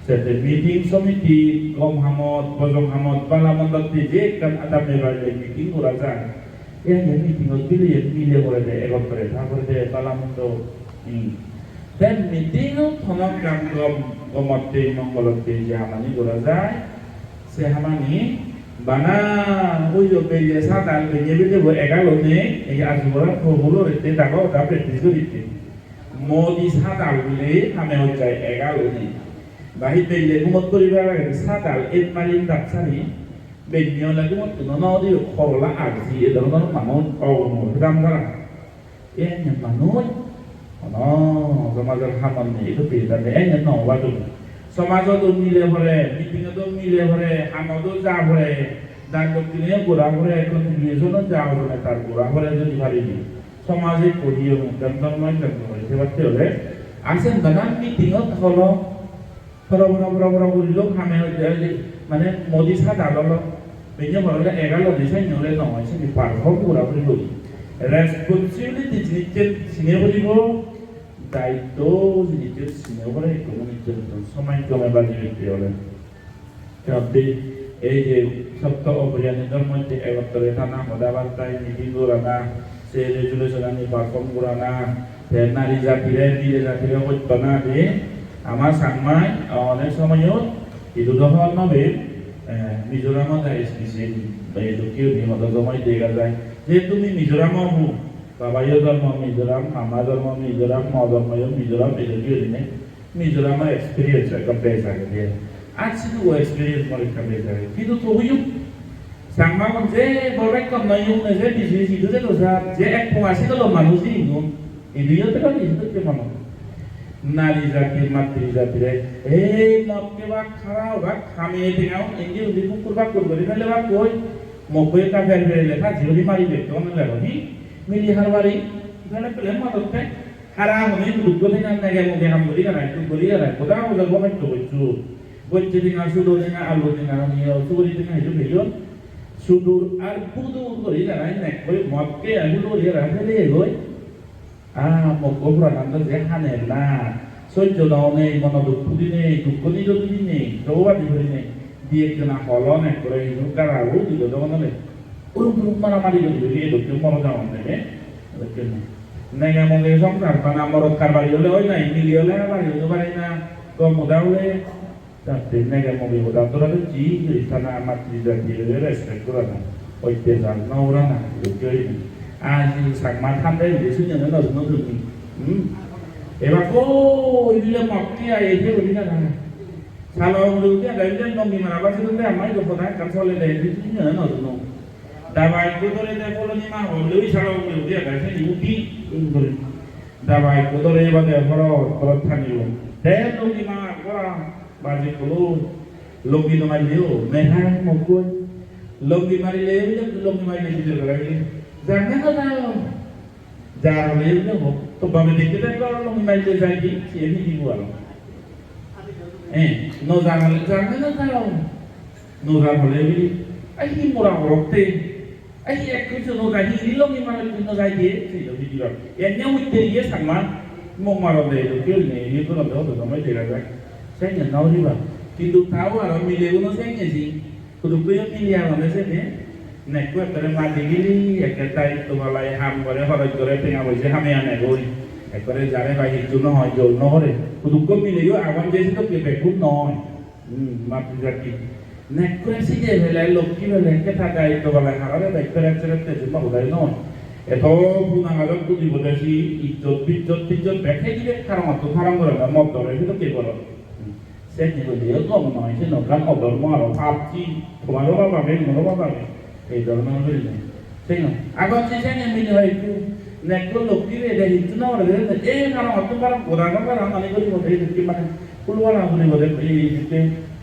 Sette meeting somiti gom hamot, bojong hamot, bala mondotte je ekkan adam mebar loi meeting gora jai. Ei je meeting-ot bile, bile porede, egottore tha porede, bala mondo. Hmm. Te meeting-ot hono ekkan gom, gomotte, mongolotte je hamani gora jai, se hamani bana oiyo belle sadal benne bidebo egal onei, ei aju gora hobul orette dago oda practice goritte. Modi sadal bile hame hojjai egal onei. Bahi belle gumot poribar agedi sadal et mari indak sari, benne ole gumottuno no udi, horola arji, e dhoronor manuj oguno hedam dara. Ene manuj, hono somajor hamot nei, idu pidane ene no obadun. Somajot o mile pore, meeting-ot o mile pore, hamot o ja pore, dan dokkine gora pore, contribution o ja pore, tar gora pore jodi parile. Somaj ekko, hiyong ekkan, dhormo ekkan guri thebatte ole. Ar sen bana meeting-ot holo, horo horo horo horo guri lok hame hoide hoide, mane modi sadal olo. Benne porole egal odi, sen ole noi, seni perform gora puribo. Responsibility jinissen sine puribo, daitto jinissen sine puribo, ekko manuj somaj gome baji utte ole. Te ei je sotto oporiyani dhormotte egottore thana, hoda batta, meeting gorana, se resolution ani perform gorana, te nari jatire, mile jatire hottona de, ama Changmai onek somoyot idu do hobor no pem, eh, Mizoramot S P C, eh, dokke guri hodo somoi dega jai. Je tumi Mizoram obo, babayo dhormo Mizoram, mama dhormo Mizoram, mo dhormoyo Mizoram, edokke gurinei. Mizoram-o experience ekka bej agede. Ar sidu-o experience mor ekka bej agede. Hintu tobuyo Changmagun je bor bekkun noi, iyune je business idu jedo sar, je ek poma sidolo manuj iyun. Idu yo tero ni sidu ke mano. Nari jati, matri jatire, ei mot kebak, hara hobak, hamiye tenga un, indi undi bukkur bakkur guri pele bak koi, mokko ekka per per le, ta jibodi mari bek, ton le hi, mili harbari, jane pele madotte. Hara hone dukko tenga nege moge ham guri garai, duk guri garai, goda goda gome to goccho. Gocche tenga, sudo tenga, alu tenga, niyo, suguri tenga, hiyo peyon. Sudur ar budur guri garai, nek guri mot ke, ar budur guri garai, pele goi. Ah, mokko puranan do je hane na. Sojjo no nei, mono duk pudi nei, dukko nijo dudi nei, dobadi guri nei. Di ekkena holon ekkore hiju garabu dido dogon ole. Uruk uruk maramari guri guri edokke morot agon nege. Edokke nei. Nege moge songsar bana morot karbari ole oi nai, mili ole habari oi no pare na, gom hoda ole. Jatte nege moge hoda dora docchi guri tana matri jati ole respect gorana. Ottechar no gorana, edokke oi nei. Aji Changma thande bile suni ane no suno tumi. Hmm? Ebakko ibile mokke ai ete guri na na. Salo ugure ude ada ibile nongi mara basi dode ama idu hoda ekkan sole de, ibile suni ane no suno. Daba ekko dore de poloni ma hole ui salo ugure ude ada seni uti ugure. Daba ekko dore bade horo horo thanibo. De nongi ma gora baji kulo. Longi no marile o, mehai mokkoi. Longi marile o, longi marile bijor gora bile. Janne no jao. Jar ole o, to babe dekke de gora longi marile jai di, siye ni dibo aro. Eh, no jar ole, janne no jao. Noja hole bili, ai hi mora horotte, ai hi ekko se noja hi ri longi mane tui noja ye, se lo bili ba. Enne utte ye sama, mok maro de, lo kyo ne, ye to lo, to lo, mai dega jai. Senne na uri ba. Kintu tao aro mile guno senne si, hudu ko yo mile aro ne senne, nekko ekkore madi gili, ekke tai to balai ham gore, horoj gore, tenga boise hame ane goi. Ekkore jare bai hissu no hoi, jol no gore. Hudu ko mile yo agon je se to ke bekkun noi. Hmm, mati jati. Nekkore side pele, lokki pele, ke ta daitto bale harare bek peret seret te jumma budai noi. Eto puna hajok pudi bode si ijjot, bijjot, tijjot bek he dibe karongottun haram gorana, mod dore, sedokke gorot. Hmm. Sen ni gole yo gom noi, sen ekkan odormo aro pap si, tomaro pap age, moro pap age. Ei dhoronor gurinei. Sengor. Agon se senge mile hoi ekku nekko lokki rede hissu no gore de, ei mara matto mara goda no para mani guri gode hissu mane pulwara guri gode ei hissu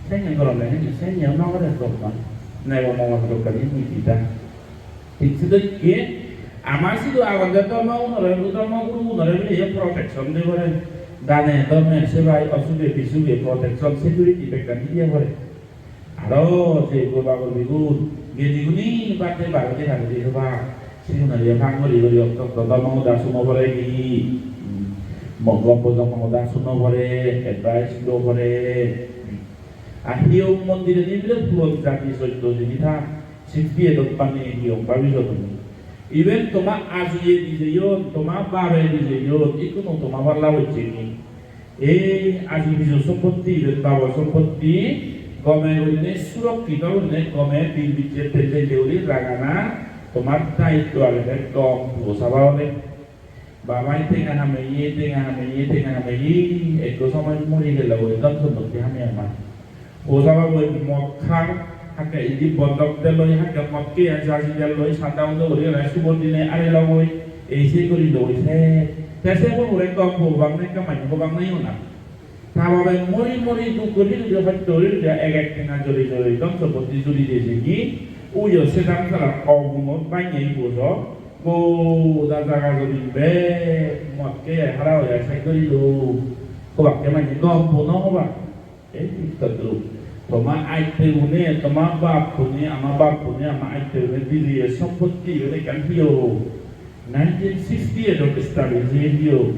senge gorone hissu senge no gore gom noi. Nego mogo dokkani niti ta. Hissu dokke ama sidu agon de dhormo gunore, dhormo guru gunore bile ye protection de gore. Dane dhorme sebai osuge bisuge protection security bekkani diye gore. Aro je gorba gorbigun, gediguni batte barodi harodi hoba, sigunore phang gori gori okto okto dhormo hoda suno pore gi, hmm, mo-, gom bojong hoda suno pore, advice lo pore. Hmm. Ar hiyong mondiredi bile puron jati sotto jini tha, sixty eight-ot pani hiyong babi sotto. Even toma ajuye dijeyon, toma babe dijeyon, ikkunu toma palla bocche ni. Ei aji bijo sompotti, iben babo sompotti, gome gurinei surokkito gurinei gome bil bicche tel tel guri ragana tomar daitto agede gom puo saba ole. Babai tenga hameye, tenga hameye, tenga hameye, ekko somoy muri gelo goi dhon sompotti hameye amar. Posa baboi mot khar, hakke indi bondok de loi, hakke mot kiye jaji de loi, sanda undo guri gele subor dine are logoi, ei sei guri loi se. Te se bo hure gom hobang nei, ekka manye hobang nei ona. Ta babe mori mori duk guri guri hosto guri guri ek ek tenga jori jori dhon sompotti juri de jegi, uyo sedan sara ogunot bannye ibo so, goda jaga jori be mot kiye hara hoye se guri lo. Hobakke manye gom bo no hobang. Ei Kristo duk. Toma aittegune, toma bappune, ama bappune, ama aittegune diliye sompotti iben ekkan hiyo. Nineteen sixty-eight-ot establish oye hiyo.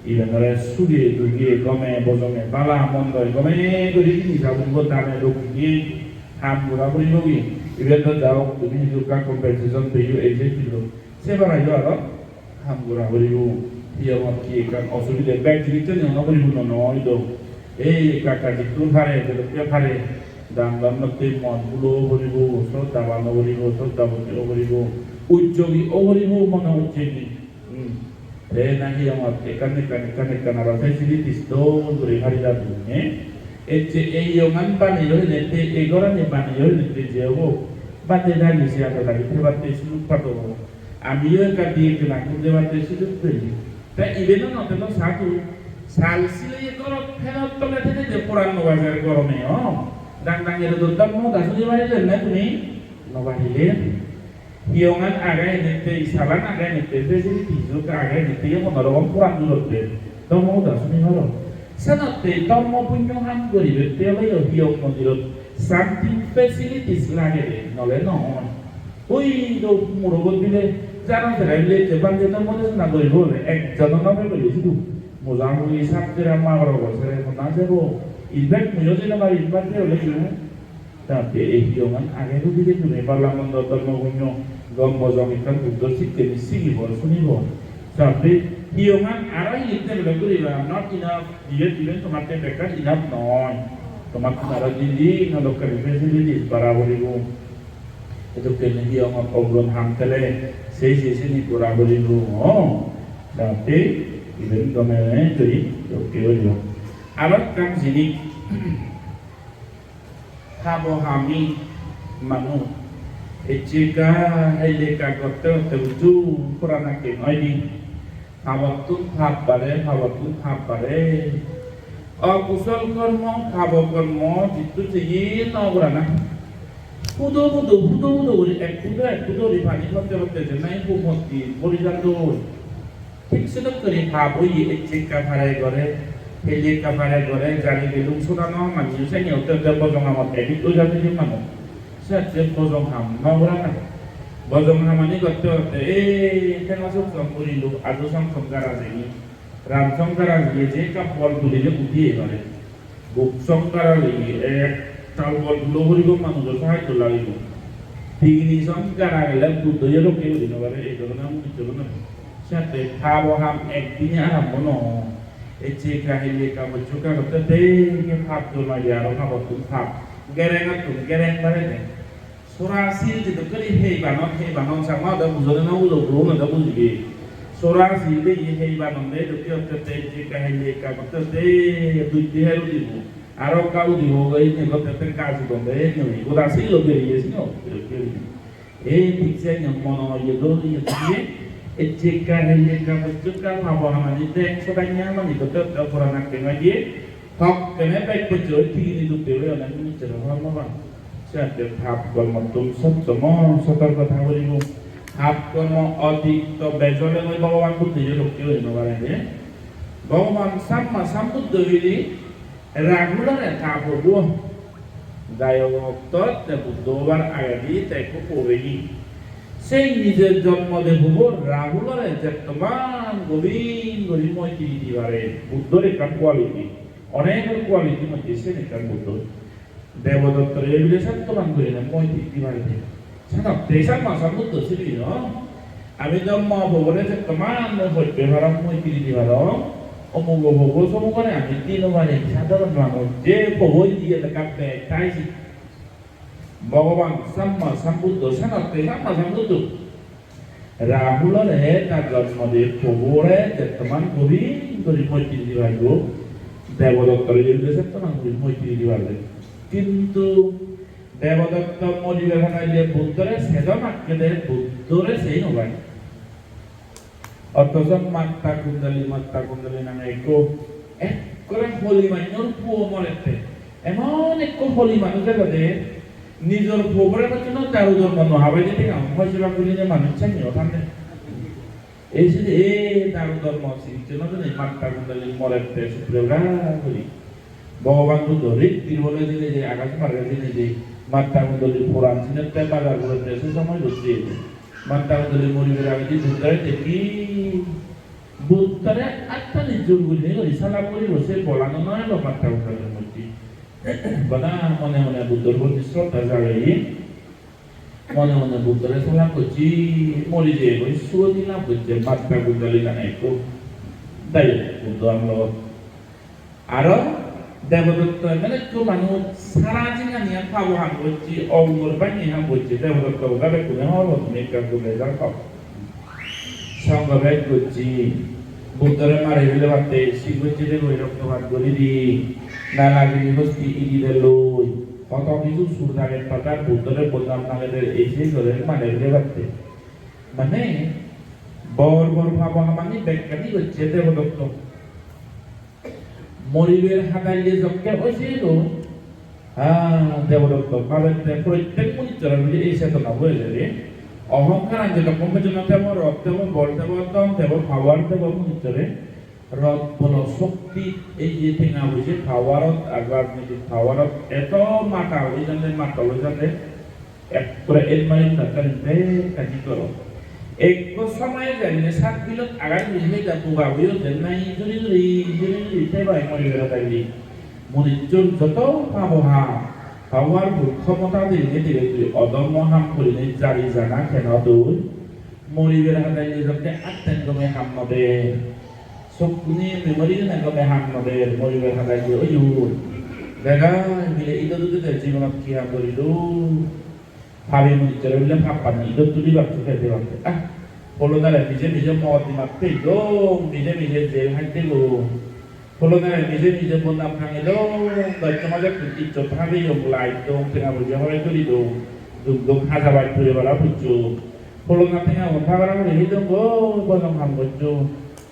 Iben ole suge duge gome bojome bala mondo gome guri jinich agon bo dame dokke ham gora puribo gi. Iben do jaok tumi hijukka compensation peyo ei je pilo. Se barayo aro ham gora puribo, hiyongot hi ekkan osubide, bek jinissani hono puribo no noi do. Ei ekka ekka jittun pare, jedokke pare, dan dan dokke mon hulo puribo, sroddhaban o puribo, sroddhaboti o puribo, ujjogi o puribo mone hocche ni. Hmm. Te na hiyongot ekkan ekkan, ekkan ekkan aro facilities dol guri pari jadon, eh? Ecche ei hiyongan baneyo hine, te ei gorani baneyo hine, te je obo, bade dagi se ado dagi thebatte sujug pado. Amiyo ekka di ekka na ghum jebatte sujug pei. Te iben no te no sadu. Sal sile gorot phenot tole thene je poran no bajar gorome o. Dang dang ero dottam no da suni barile ne tumi? No barile. Hiyongan age ene te, salan age ene te, facility juk age ene te, hono rokom poran jurotte. Dong no da suni horo. Senotte dhormo punyo ham guribatte ole yo hiyong mondirot something facilities lagede, nole no oi. Ui do murobot bile jara jara bile je bhante dhormo desona guribo ole ekjono no pebe sidu. Moja mui sat jera magoro bosore honna jebo. In fact, muiyo jei no pari, in fact, ole idu. Te ei hiyongan age guri de tumi bala mondo dhormo punyo gom bojong ekkan Buddho sikkeni sigibo, sunibo. Te hiyongan aro iyot develop guriba, not enough, iyen, iyen tomatte bekkan enough noi. Tomattun aro dindi hadokkani facilities bara puribo. Edokken hiyongot oguron ham thele sei sei sini gora puribo. Te iben gome guri dokke puribo. Aro ekkan jinis, pabo hami manuj. Ecche ekka, helle ekka, gotte gotte uju purana ken oide. Pabottun pap bare, pabottun pap bare. Okusol kormo, pabo kormo, jittu jeye no gorana. Hudo hudo, hudo hudo guri, ek hudo, ek hudo guri pani potte potte je nai humotti pori jadon. Thik sedokke guri pap oye ecche ekka pare gore, Heli ekka pare gore jani gelung sodano manjyo seni otte otte bojong hamot addict oi jadon je manuj. Se otte bojong ham no gorana. Bojong hamani gotte gotte ei tenga song song guri lo, adu song song gara jeni. Ram song gara jiye je ekka bol tulile uthi ei pare. Buk song gara jiye ektal bol tulo guribo manujo sahajjo lagibo. Tigini song gara gele Buddho ye rokke guri no pare, ei dhoronor manuj no pare. Sette pabo ham ekdine arombo no oi. Ecche ekka heli ekka bocche ekka gotte te pap jomai de aro pabottun pap. Gerengottun gereng bare de. Sora sil jedokkani hei banon, hei banon, Changma hoda bujone no bujo, gurune do bujibe. Sora sil de ye hei banon de, dokke otte te ecche ekka heli ekka gotte te dutti her udibo. Aro ekka udibo, ei ne gotte te gaj udon de, ei ne goda sil lo beriye sino, beriye. Ei thik se niyo mono ye do ye thiye, ecche ekka heli ekka bocche ekka pabo hamani dek sodanya mani gotte gotte poran akke ma diye, hokkene bek bocche oi tigini dukke oi onek manucchore hobor no pan. Se akke pap kormottun sottomo sotorko tha puribo. Pap kormo otikto bejole goi Bhogoban Buddho ye rokke oi no pare de. Bhogoban Samma Sambuddho hoide Rahulore ta pobo. Gayok oktot te Buddho obar agedi te ekko pobo oye. Sei nijer jonmo de pobo Rahulore jettoman gobin guri moitri di pare. Buddhor ekkan quality. Onek quality moddhe sen ekkan Buddho. Debodottore ebile settoman gurinei moitri di pare de. Senotte Samma Sambuddho sibili no. Ami do mo pobore settoman mui hoitte parong, moitri di parong. Omugo pobo somugore ami di no pari, sadharon manuj. Je pobo diye ekka bek tai si. Bhogoban Samma Sambuddho, senotte Samma Sambuddho. Rahulore ta jonmo de pobore jettoman gobin guri moitri di paribo, Debodottore jebile settoman guri moitri di paribo. Kintu Debodotto moribar hadaille Buddhore sedon akkede, Buddhore sei no pai. Othoso Matta Kundali, Matta Kundali name ekko ekkore holi manjor puo morette. Emon ekko holi manuj ebode, nijor pobore gocchonde daru dhormo no habai de tenga hoi sebak gurinei manuj senne o thande. Ei sidi ei daru dhormo sinte no jane Matta Kundali morette sutre bera guri. Bhogoban Buddho rit tir bole jeinei je, akash marge jeinei je, Matta Kundali puran sinette bazar gurette se somoy gocche. Matta Kundali moribar agedi Buddhore dekki, Buddhore attani jur gurinei guri salam guribo, se bolano no elo Matta Kundalir moddhe. Bana mone mone Buddhor proti sroddha jageye. Mone mone Buddhore salam gocche, mori jeyegoi sugoti lab gocche, Matta Kundali nang ekko. Dai Buddho amolot. Aro Debodotto emon ekko manuj sara jinghaniyan pabo ham gocche, ogor banney ham gocche, Debodotto hoda bekkune hobor, tumi ekka gome jar pabo. Songho bej gocche, Buddhore mari felebatte, sing gocche de goi roktopat guri di, nana giri hosti idi de loi, hoto hiju sur dage pada Buddhore bodnam nangede, ei sei gore mari felebatte. Mane bor bor pabo hamani bekkani gocche Debodotto. Moribar hadaille jokke oi jeyegoi, ha, Debodotto bhabette prottek manucchor bidire ei chetona bo ejede. Ohongkaran jedokkon pojjonto tebo rob, tebo bol, tebo dhon, tebo power, tebo manucchore rob bolo shokti, ei je tenga poije powerot ar rajnitik powerot eto matal oi jande, matal oi jande. Ekkore el mari tattari bekkani goro. Ekko somoye jai mane sat bilot agai guri hei da buga buyo den nahi juri juri, juri juri te bai mori bera daili. Manucchor joto pabo ham, powerful khomota degine dege tui odhormo ham gurinei jari jana keno doi? Mori bera hadaile jokke atten gome ham no de. Sokkune memory gune gome ham no der, moribar hadaille oyon. Begai mile idot udede jibonot hi ham gorilung. Pabi manucchore bile pappani idot tulibatte pede batte. Ah, pholonare mije mije mod dimat peyong, mije mije jel hatteyong. Pholonare mije mije bodnam tangedong, gaccho majettun ijjot habeyong, light dong, tenga poije horoj guri dong, duk duk haja baj puri bara pujjo. Pholona tenga gun pagara guri hidong goi, bojong ham goccho.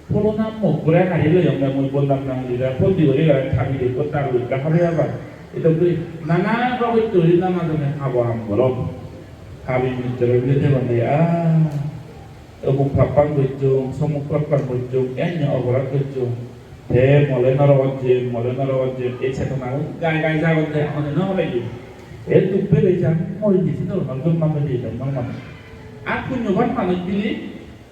Pholona mok gure hari loyonge mui bodnam nang dide, phondi guri gare thabi de, ekko daru ekka habe abar. Edokke nana babotte guri nana jone habo ham goron. Habi mujjore bile degonde, ah, omuk pappan gocchong, somuk pappan gocchong, enne oporad gocchong. Te mole norogot jem, mole norogot jem, ei chetona gai gai jagonde, hone no hole yo. E duk pele jan, mori di, sidor mal duk mal di, duk mal mal. Ar punyoban manuj bili,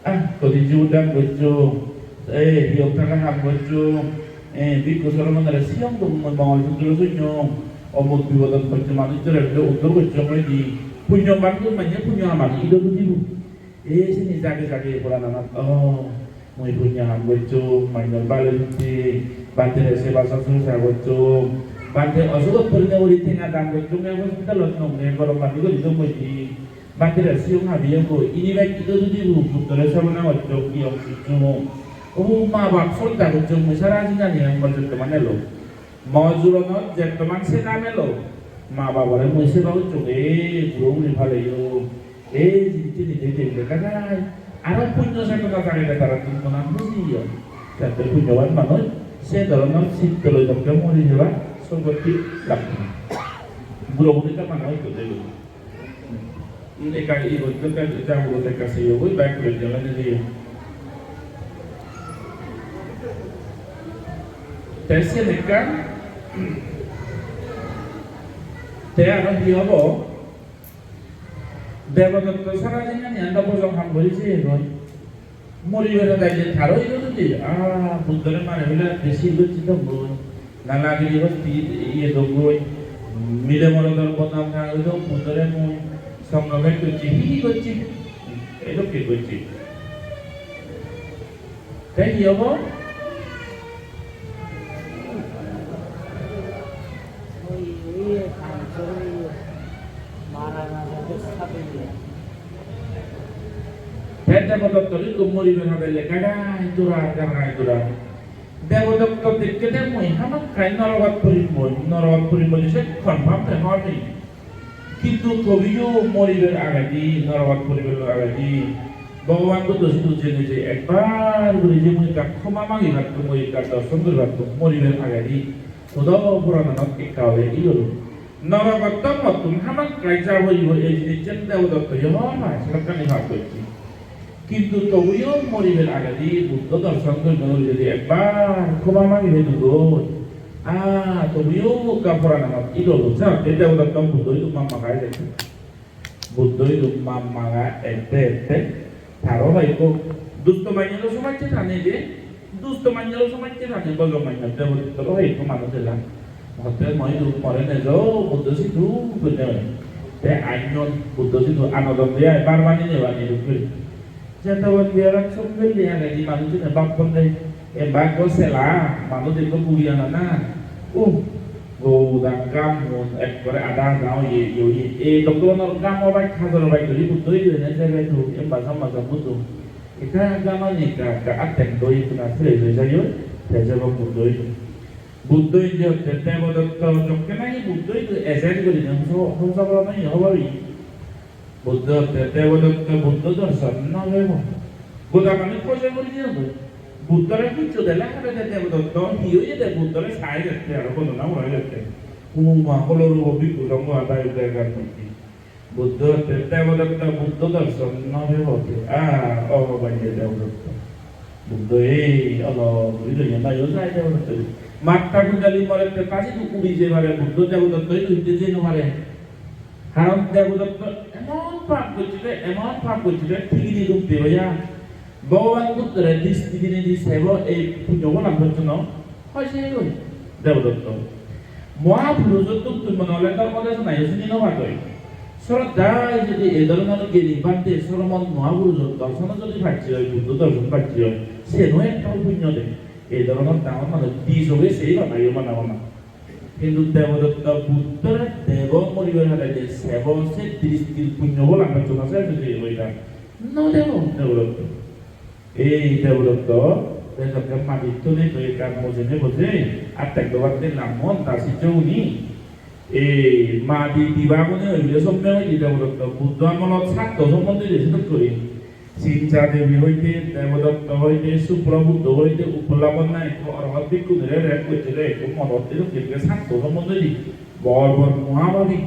ah, kodi jibu dan gocchong, eh, hiyok thana ham gocchong, eh, bhikkhu soromonore siyong dong mui mongol sutro sunyong, omuk bipodot pocche manuj jore bile uddor gocchong oi di. Punyoban gun manye punyo hamani ido dudibo. Ei sini jage jage porananot, oh, mui punyo ham gocchong, manjor bale ditte, bhantire seba susurusa gocchong, bhante osugot porine guri tenga dan gocchong, ei hospitalot nonge gorom pani guri dong goi di, bhantire siyong habi yong goi, ini bek ido dudi bu, puttore sabona gocchong, iyong gocchong. O ma bap solta gocchong, mui sara jinghani ang bol jotto mane lo. Mo juronot jettoman senam elo, ma babore mui seba gocchong, ei buro guri paleyo, ei jinisseni dei dei dei gadai. Aro punyo chetona jagede tarattun mona huji oy. Jatte punyoban manuj se dhoronor sitto loi dokke mori jeba sorgotti lab. Buro guri ta mane hoito dei. Ekka igot ekka jagurot ekka seyo goi bike loi jala jeye. Te sen ekkan, te aro hi obo? Debodotto sara jinghani anda bojong ham guri jeye goi. Moribar adaile taro idu dudi, ah, Buddhore mare bile besi gocche dongoi, nana giri hosti iye dongoi, mile morodor bodnam tangoi dong, Buddhore mui songho bek gocche, hi hi gocche, edokke gocche. Te hi obo? Te Debodotto ikko moribar hade lega gai dura, gai dura. Debodotto dekkede mui hamakkai norogot purim mui, norogot purim mui se confirm te hor nei. Kintu tobiyo moribar agedi, norogot puribar agedi, Bhogoban Buddho sidu jeinei je ekbar guri je mui ekka khoma magi pattum, mui ekka dorson guri pattum, moribar agedi, hudo purananot ekka ole iyo. Norogot to mottun hamakkai ja hoibo, ei jinissan Debodotto yo hoi, sedokkani pap gocche. Kintu tobuyo moribar agedi Buddho dorson gurine guri jodi ekbar khoma magi pedugoi, ah, tobuyo ekka porananot ido lo, sa, te Debodotto Buddho idu mamma gai jette. Buddho idu mamma gai ette ette, taro hoyekko dusto manjoro somajje tane je, dusto manjoro somajje tane, bojong manjor Debodotto hoyekko manuj ela. Hotte mo idu more nejo, Buddho sidu gurine hoye. Te anyon Buddho sidu anodon de ai, bar bani nebani dokke. Jetobon biharat songgelli agedi manujune bapponde, e bhaggo sela, manuj ekko bugi ana na. Uh, goda gammun ekkore ada ada oye, oye. E doktoronor gam obai, hajor obai guri Buddho idu ene jebe tu, emba somma sombuddho. Ekka gamani ekka, ekka attek doi tuna sere doi jaiyo, te jebo Buddho idu. Buddho indi hotte Debodotto jokke nahi Buddho idu ejer gurine hoso, hoso boro nahi hobor oye. Buddho hotte Debodotto Buddho dorson no pebo. Goda manuj pojoi guri jeyegoi. Buddhore huccho dele habede Debodotto hi oyede Buddhore sai dette aro godona urai dette. Uma holo rubo bhikkhu songho adai uddai gar moddhe. Buddho hotte Debodotto Buddho dorson no pebo te. Ah, o bhante Debodotto. Buddho ei olo guri loye nayo sai Debodotto. Matta Kundali morette ta sidu uri jei pare, Buddho Debodotto idu hitte jei no pare. Karon Debodotto emon pap gocche de, emon pap gocche de, thigini rup de oya. Bhogoban Buddhore disti dinei di sebo ei punyo bolan gocche no. Hoi se goi Debodotto. Mahapurushottuntun mone hole dhormo desona yo sini no padoi. Sroddha jodi ei dhoronor gyani bhante sromon Mahapurushor dorson jodi pacche oi, Buddho dorson pacche oi, seno ektal punyo de. Ei dhoronor dangor manuj di soge sei bana yo bana bana. Hintu Debodotto Buddhore debo moribar hadaide sebo se dristir punyo bolan gocche na se jodi oi na. No debo Debodotto. Ei Debodotto, te jokke madi tuli tuli ekkan mujunge bojei, attek dobar dilam mon ta sijjoguni. Ei madi diba gune oile somme oide Debodotto, Buddho amolot satto sombon dile sedokke guri. Sincha Devi hoite, Debodotto hoite, Supro Buddho hoite, Upalabhana ekko Arahat bhikkhu dire rep gocche de ekko modot dilokke satto sombon dile. Bor bor mohabhabi.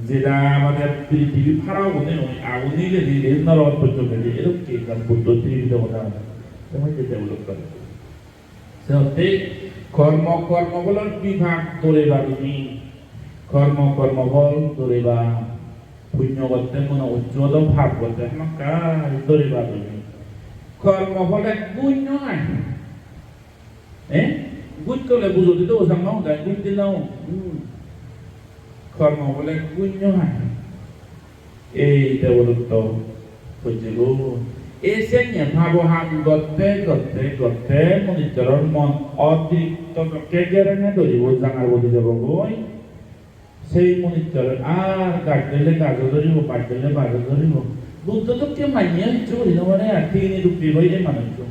Jeda amade prithibi phara gune noi, agune gedi, norogot pojjonto gedi, edokke ekkan Buddho Tripitoko degong. Te hoide Debodotto. Senotte kormo, kormo pholor bibak doriba tumi. Kormo, kormo phol doriba. Punyo gotte mone goccho do pap gotte hamakkai doriba tumi. Kormo phole gunyo ai. Eh? Gujjole bujodi do osang no, gai gujjile no. Hmm. Kormo phole gunyo ai. Ei debodotto hojjego. Ei senne pabo ham gotte, gotte, gotte monujjoror mon otirikto sokke gerene doribo, jangar bodi jebogoi. Sei monujjore ar gaj dele gajo doribo, baj dele bajo doribo. Buddho dokke manye hissu guri no pare ar, tini dukki goi ei manujjo.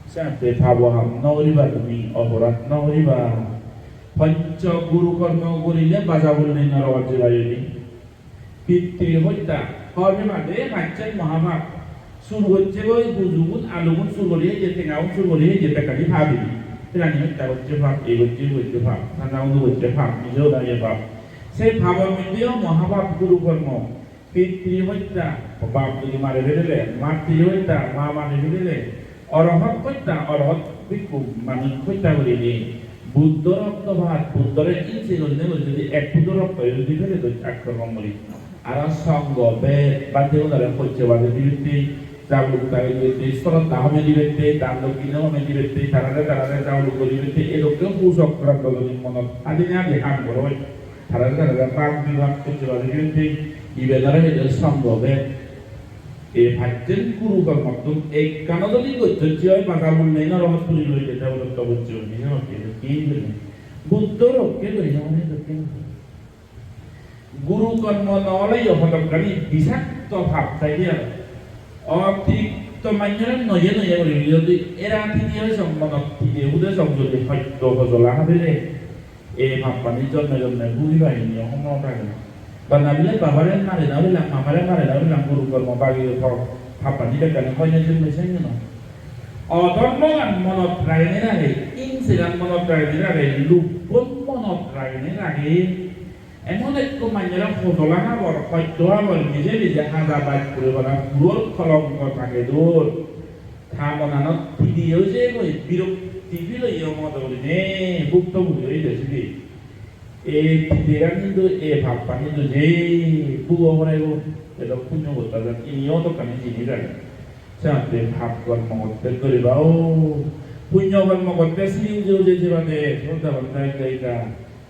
Senotte pabo ham no guriba tumi, oporad no guriba. Poncho guru kormo gurile baja gurile norogot jeba jodi. Pitri hotta, hor bemade pacchen mohapap. Sur gocche goi, hujugun, alugun sur guri heje, tengagun sur guri heje, bekkani pap ibe. Prani hotta gocche pap, ei gocche, ui gocche pap, nana unu gocche pap, mije hoda hoye pap. Se papor moddheyo mohapap guru kormo. Pitri hotta, bap jodi mare felele, matri hotta, ma mare felele, orohot hotta, orohot bhikkhu manuj hotta gurile, Buddho roktopat, Buddhore inse gurinei guri jodi ek pudo rokto jodi fele doi akromon guri, aro songho bed bhante gunore hojje baje dibatte, jabuluk dagi dibatte, sroddha home dibatte, dan dokkine home dibatte, tarare tarare jabuluk guri dibatte, edokke hu sokranto jodi monot adine adi ham goroi, tarare tarare bhag bibhag hojje baje dibatte, iben aro hoide songho bed. Ei pacchen guru kormottun ekkano jodi gojjocche oi, baja gurile norogot tuli loi jede olotto gojje oi, nije hotte, ei gurinei. Buddho rokke guri no pare dokke. Guru kormo no oleyo hodokkani bisakto pap thai de aro. Otirikto manjore noye noye guri jodi era tide oi song monot tide ude song jodi hoyto hojola habile, ei pappani jonme jonme bhugiba hini hono thage na. Bana bile babare mare na bilang, mamare mare na bilang, guru kormo bagi pap-, pappani bekkani hoine jonme sengeno. Odhormogan monot ragenei rage, ingsegan monot ragenei rage, lubhon monot ragenei rage. Emon ekko manjore hojola habor, hoyto habor, mije mije haja baj puri bana puror kolonko thage dor. Ta monanot pide oi jeyegoi, birokti feel oye modo gurinei, bhukto bhugi oye de sidi. Ei pidegan hintu, ei pappan hintu jei bhugo porebo, edok punyo gotta jan, iniyo dokkani jinis age. Senotte pap kormo gotte doriba o, punyo kormo gotte siri uje uje jebade, sodda banta ekka ekka.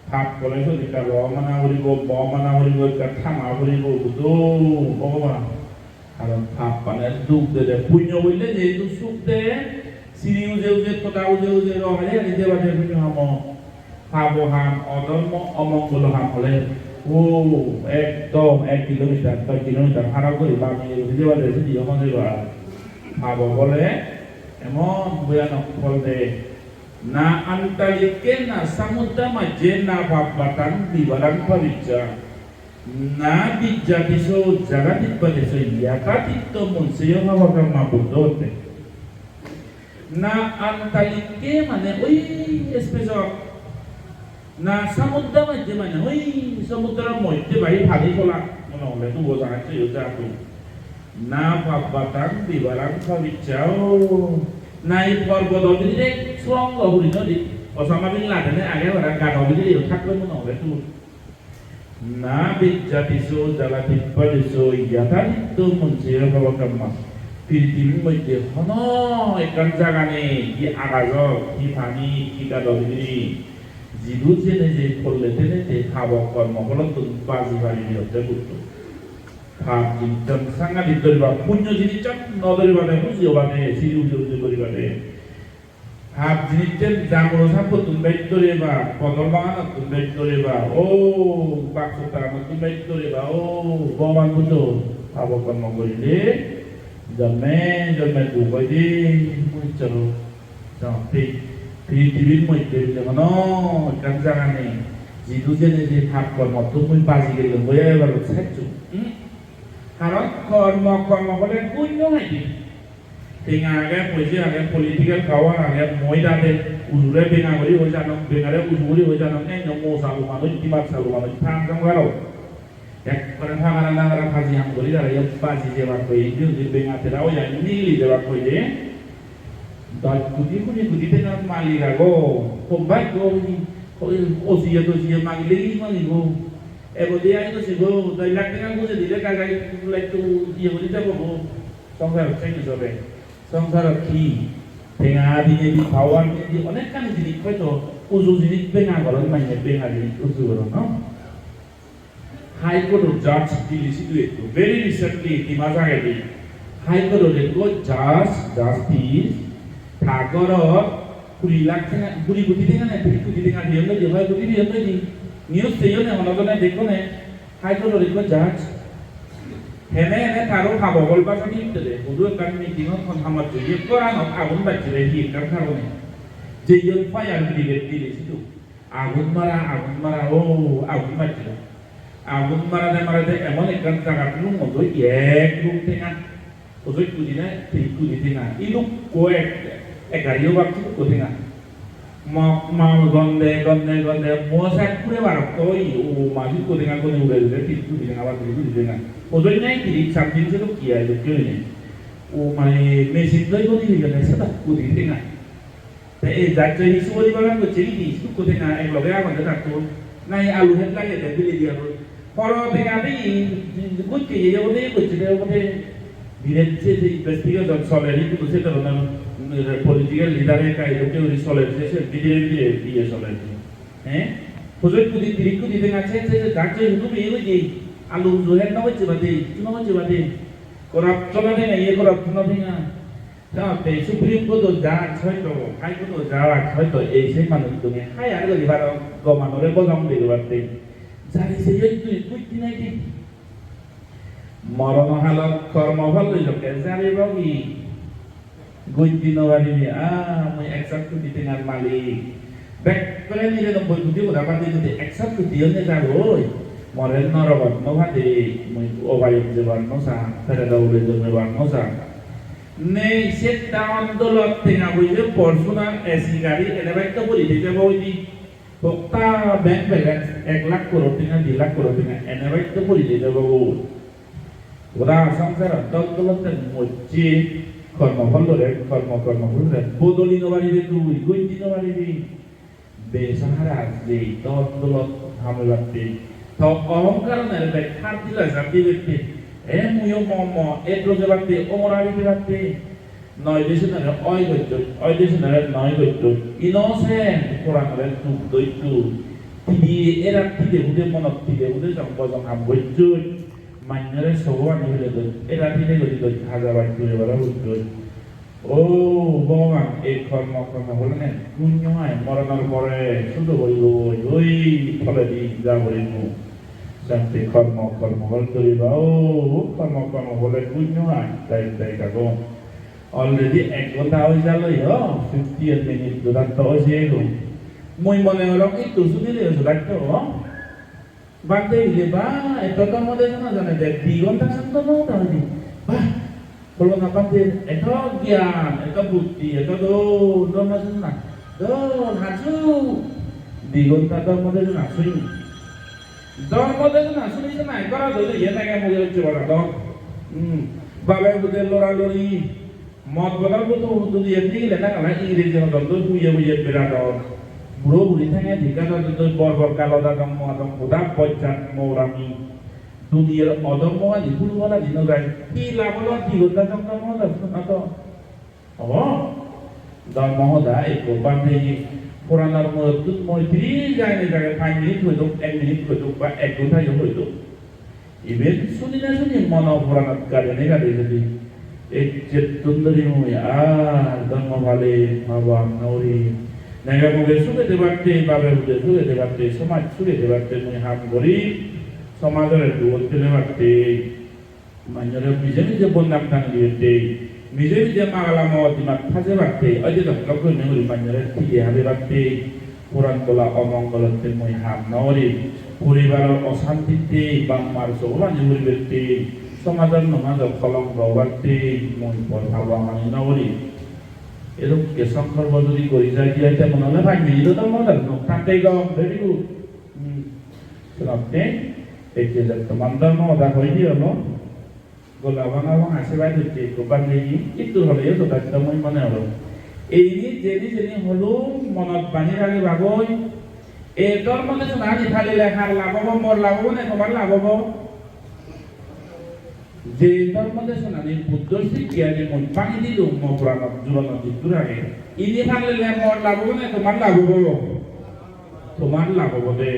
Pap gole sot ekka ro mana puribo, bo mana puribo, ekka thama puribo, Buddho Bhogoban. Karon pappane duk dede, punyo golle jehetu suk de, siri uje uje, toda uje uje, ro hari hari jebade punyo hamo. Pabo ham, odhormo, omongolo ham ole, o, ekdom ek kilometer, doj kilometer harap guri bami guri jebade sidi omo jeba. Pabo bole emon boyanok phol de. Na antalikkhe na samudda majjhe na pabbataṃ vivarāṃ pavijja. Na vijjati so jalati pade so yathātiṭṭho muñceyya pāpakammā. Buddho hotte. Na antalikkhe mane oi space-ot. Na samudda majjhe mane oi somudro moddhe bhai pani tola. Mone hole dugo jagatte yo ja tui. Na pabbataṃ vivarāṃ pavijja. O, nahi porbodo bidire surongo huri nodi. Osama bin Laden-e age para gado bidire yo thakbe mone hole tui. Na vijjati so jalati pade so yathātiṭṭho muñceyya pāpakammā. Pirithibir moddhe hono ekkan jaga nei, hi agajot, hi pani, hi gado bidire, jidu jene je polle tene te pabo kormo pholottun baji paribe hotte Buddho. Pap jinissan sangadik doriba, punyo jinissan no doriba de, huji obade, siri uje uje goriba de. Pap jinissan jamuro sappottun bej doriba, podol baganottun bej doriba, o bakso taganottun bej doriba, o Bhogoban Buddho pabo kormo gorile jonme jonme duk oi de, munussoro. Jonte pirithibir moddhe bile hono ekkan jaga nei, jidu jene je pap kormottun mui baji gelung, boi ebar sejjung. Hmm? Karon kormo, kormo bole punyo hoide. Tenga age, poije age, political power age, moi dade, ujure benga guri hoi janong, bengare uju guri hoi janong, enyo mo salu manuj, dimat salu manuj, phan jong garo. Ekkore phagara nagara phaji ham guri tara iyot baji jebak hoi, indi undi benga tera oi jai, nigili jebak hoi de. Doj kudi kudi kudi tengar malik ago, hombak go hini, osiye tosiye magile hi magibo. Ebodi ai no sibo, doj lakh tenga guje dile gai gai lekku iye guri jabo go. Songsarot seni sobe. Songsarot hi? Tenga dinedi, power dinedi, onekkani jinis hoito uju jinis benga goron manye, benga jinis uju goron, no? High Court-o judge Delhi sidu ekko, very recently, di mas agedi, High Court-or ekko judge, justice, ta gorot kuri lakh tenga, kuri koti tenga ne, tris koti tenga diyon doi di, hoi koti diyon doi di. News diyon ne, hono jone dekko ne, High Court-or ekko judge. Hene hene taro habo bol bajani utte de, hudu ekkan meeting-ot hon hamot jeye, goranot agun bajje de, hi ekkan karone. Jeyon fire brigade Delhi sidu. Agun mara, agun mara, o, agun majje. Agun marade marade emon ekkan jagat lungondoi ek luk tenga. Ojoj kudi ne, tris kudi tenga. Idukko ek, ek gari obak idukko tenga. Ma, ma gonde, gonde, gonde, mo sak pure barokko oi, o, ma idukko tenga gone ure ure tris kudi tenga ba tris kudi tenga. Ojoj nai tris something sedok ki ai dokke oine. O, mane machine doi goni gele sedok kudi tenga. Te ei judge-e hi suguri bagan gocche, idi sukko tenga ek loge agonde tattun. Nahi alu het lagede biledi alu. Poro tenga di gocche ye obode, gocche de obode. Biret se je investigation soler, hintu se dhoronor, mm, political leader-e ekka edokke guri soler, se, se bidire bidire iye soler. He? Pojoj kudi, tris kudi tenga se, se, se judge-e hudu biye gocche. Alu hudu het no gocche bade, hissu no gocche bade. Corruption-o tenga, iye corruption-o tenga. Te Supreme Court-o judge hoito, High Court-o judge hoito ei se manuchchune hire guri paron, gomanore bojong dibatte. Jari se yot tui buj di nai di. Morono halot kormo phol loi jokke jaribo hi? Guj di no paribi, ah, mui ekso koti tengar malik. Bekkore niranobboi koti hoda badi jodi ekso koti-o nejagoi, more norogot no pade, mui obayot jebar no sang, peredo ugure jomebar no sang. Nei, se down dolot tenga poije Fortuner, A C gari, ene bike to puri de jebo oide. Hokta bank balance ek lakh crore tenga, di lakh crore tenga, ene bike to puri de jebo goi. Goda songsarot down dolot te mojje, kormo pholore, kormo, kormo pholore bodoli no paribe tui, goj di no paribe. Besahara jei down dolot hamebatte, to ohongkar onere bek har dila jar dibatte, e muiyo mo mo, e dojebatte, o mora dibatte, noi de senere oi gojjoj, oi de senere noi gojjoj, innocent poranore duk doitto, tide erat tide hude monot tide hude jong bojong ham gojjoj, mannore sogo ani hule doj, erat tide guri doj, haja baj dure bara gojjoj. O Bhogoban, ei kormo, kormo pholane punyo ai, moronor pore sudo guribo, oi toledi ja guribo. Jate kormo, kormo phol guriba, o kormo, kormo phole punyo ai, dai, dai, kago. Already ek ghonta oi jalo yo, fifty eight minute, dudan to oi jeyego. Mui mone gorong ittu sunile yo, sudak to. Bhante hile, "Bah, eto dhormo desona jane de, di ghonta san dhormo hoda hoide. Bah, holona Bhante, eto gyan, eto buddhi, eto dol dhormo desona. Dol, hasu." Di ghonta dhormo desona suni. Dhormo desona suni suna, ekbar dole, iye nege muge hocche bana dol. Hmm. Babe pude lora lori. Mot bodol budu hudu diye nigile nangala Ingreji hodon doi huye huye beradon. Buro buri thangedi gadon doi bor bor galo dadong mo adong huda bojjat mourami. Duniyar odom mogani hulu haladi no jai. Hi lab olo di ghonta jong dor mo dor suno to. Obo? Dhormo hoda ekko bhante hi puranor moyottun moi tiri jai ne jai, pach minute hoi dok, ek minute hoi dok ba ek ghonta yo hoi dok. Iben suni na suni mono poranot gade ne gade jodi. Ejjettun dhuri mui ar dhormo pale pabam nori. Nege moge suge debatte, babe hude suge debatte, somaj suge debatte mui ham guri, somajore dugot pelebatte. Manjore mije mije bonnam tang dibatte, mije mije magala mo dimat phajebatte, oide dokke guri manjore tile habebatte. Puran bola omongolotte mui ham nw gorim. Poribaror osantitte bap mar sogo pani puribatte, somajor nomajor kolonko obatte mui por pabamani nw gorim. Edokke songkolpo jodi gori jai de oi, te mone hole pach minute-o dhamma dhamma. Tante gom, very good. Hmm. Senotte, ecche je tomar dhamma hoda hoi di olo. Gola bhanga bhanga sebai docche ekko bhante hi, ittur holeyo jothechcho mui mone gorong. Ei jeni jeni holung monot bani ragibagoi. Ei dhormo desonani palile har lab obo, mor lab obo ne tomar lab obo? Je dhormo desonani Buddhor sikkeyani mui bhangi dilung mo puranot juronot jiddur age, ini palile mor lab obo ne tomar lab obo? Tomar lab obo de.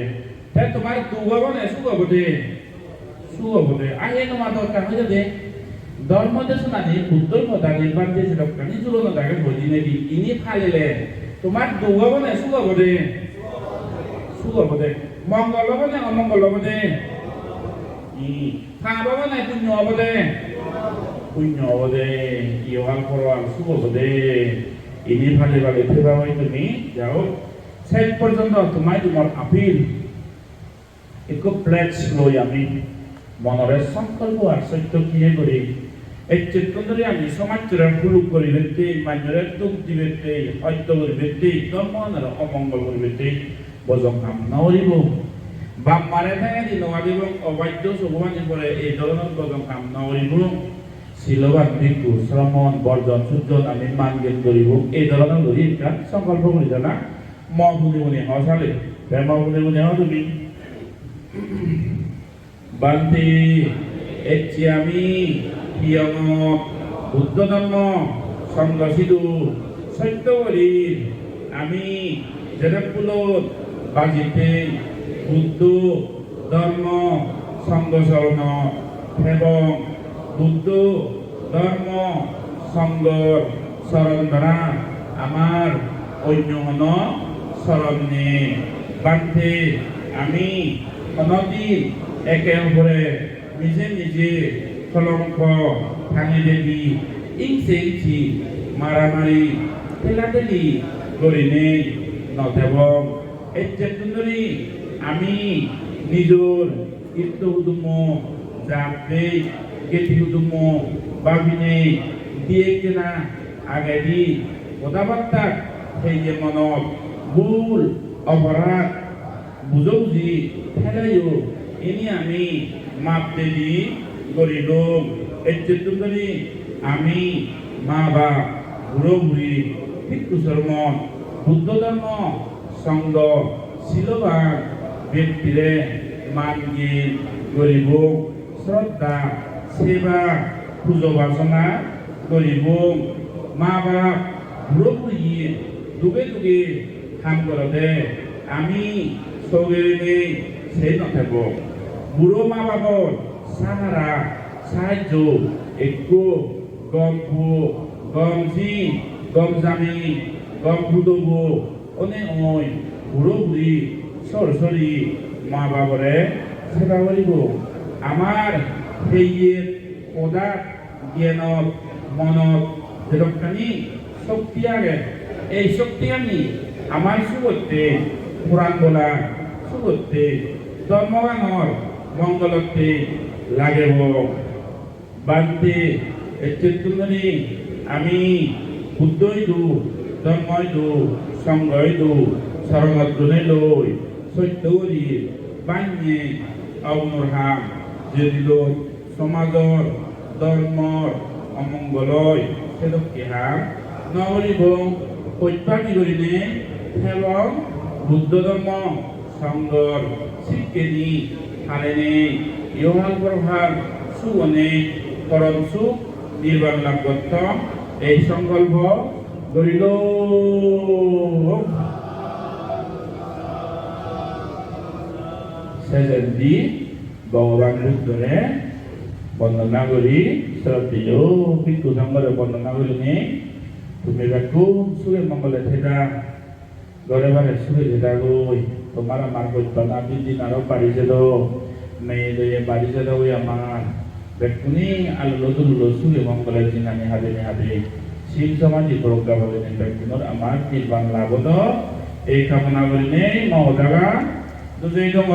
Te tomar duk obo ne suk obo de? Suk obo de. Ahi, eno ma dorkar hoide de. Dhormo desonani Buddhor hodani bhante sedokkani juronot age hoi dinei di. Ini palile tomar duk obo ne suk obo de? Suk obo de. Mongol obo ne omongol obo de? Hi? Pap obo ne punyo obo de? Punyo obo de. Iyohal porohal suk obo de. Ini pale pale theba oi tumi. Jao. Sej porjonto tomai tumor appeal. Ekko pledge loi ami monore songkolpo ar sotto kiye guri. Ecchettun dhuri ami somajjore huluk guribatte, manjore duk dibatte, hosto guribatte, dhormoanore omongol guribatte bojong ham no guribong. Bap mare tangedi no gadibong, obajjo soguani pore ei dhoronor bojong ham no guribong. Siloban bhikkhu, sramon, borjon, sujjon ami mangen guribong. Ei dhoronor guri ekkan songkolpo guri jana. Mo puni puni ho sale. Te mo puni puni ho tumi. Bhante, ecche ami hiyongot Buddho dhormo songho sidu sotto guri ami jedok pulot bajitte Buddho dhormo songho soronot thebong. Buddho dhormo songhor soron dara amar onyo hono soron nei. Bhante, ami honodin eke opore mije mije kolongko tangei degi, ingse ingsi, maramari, teladeli gurinei no thebong. Ecchettun dhuri ami nijor itto hudummo, jat bej, geti hudummo babinei di ekkena agedi hoda battak heye monot bhul oporad bujobuji theleyo ini ami map dei di gurilung. Ecchettun dhuri ami ma bap, buro buri, bhikkhu sramon, Buddho dhormo songho siloban bektire man gyan guribong, sroddha, seba, pujo basona guribong. Ma bap, buro buriye duge duge ham gorode, ami sogerinei sei no thebong. Buro ma babor sahara, sahajjo ekko gom puo, gom ji, gom jami, gom pudobo onei oi buro buri sor sori ma babore seba guribo. Amar heyet, hodat, gyanot, monot jedokkani shokti age, ei shoktigani amar sugotte, poran bola sugotte, dhormoganor mongolotte lagebo. Bhante, ecchettun dhuri ami Buddho idu, Dhormo idu, Songho idu, soronot gunei loi, sotto guri bannye ogunor ham, jedi loi somajor, dhormor omongol oi, sedokke ham no guribong. Hojpani gurinei thebong Buddho Dhormo Songhor sikkeni palenei, iyohal porohal suk onei, porom suk nirban lab gotton, ei songkolpo gurilong. Sejendi Bhogoban Buddhore bondona guri, sroddheyo bhikkhu songhore bondona gurinei, tumi bekkun suge mongole theda. Ghore bare suge thedagoi, tomar amar hojpana din din aro bari jadon, meye doye bari jadogoi amar. Bekkune alulo dululo suge mongole jinghani habene habe, sil somadhi progga pabenei bekkunor amar nirban lab odok, ei kamona gurinei mo hodagan dujei dong.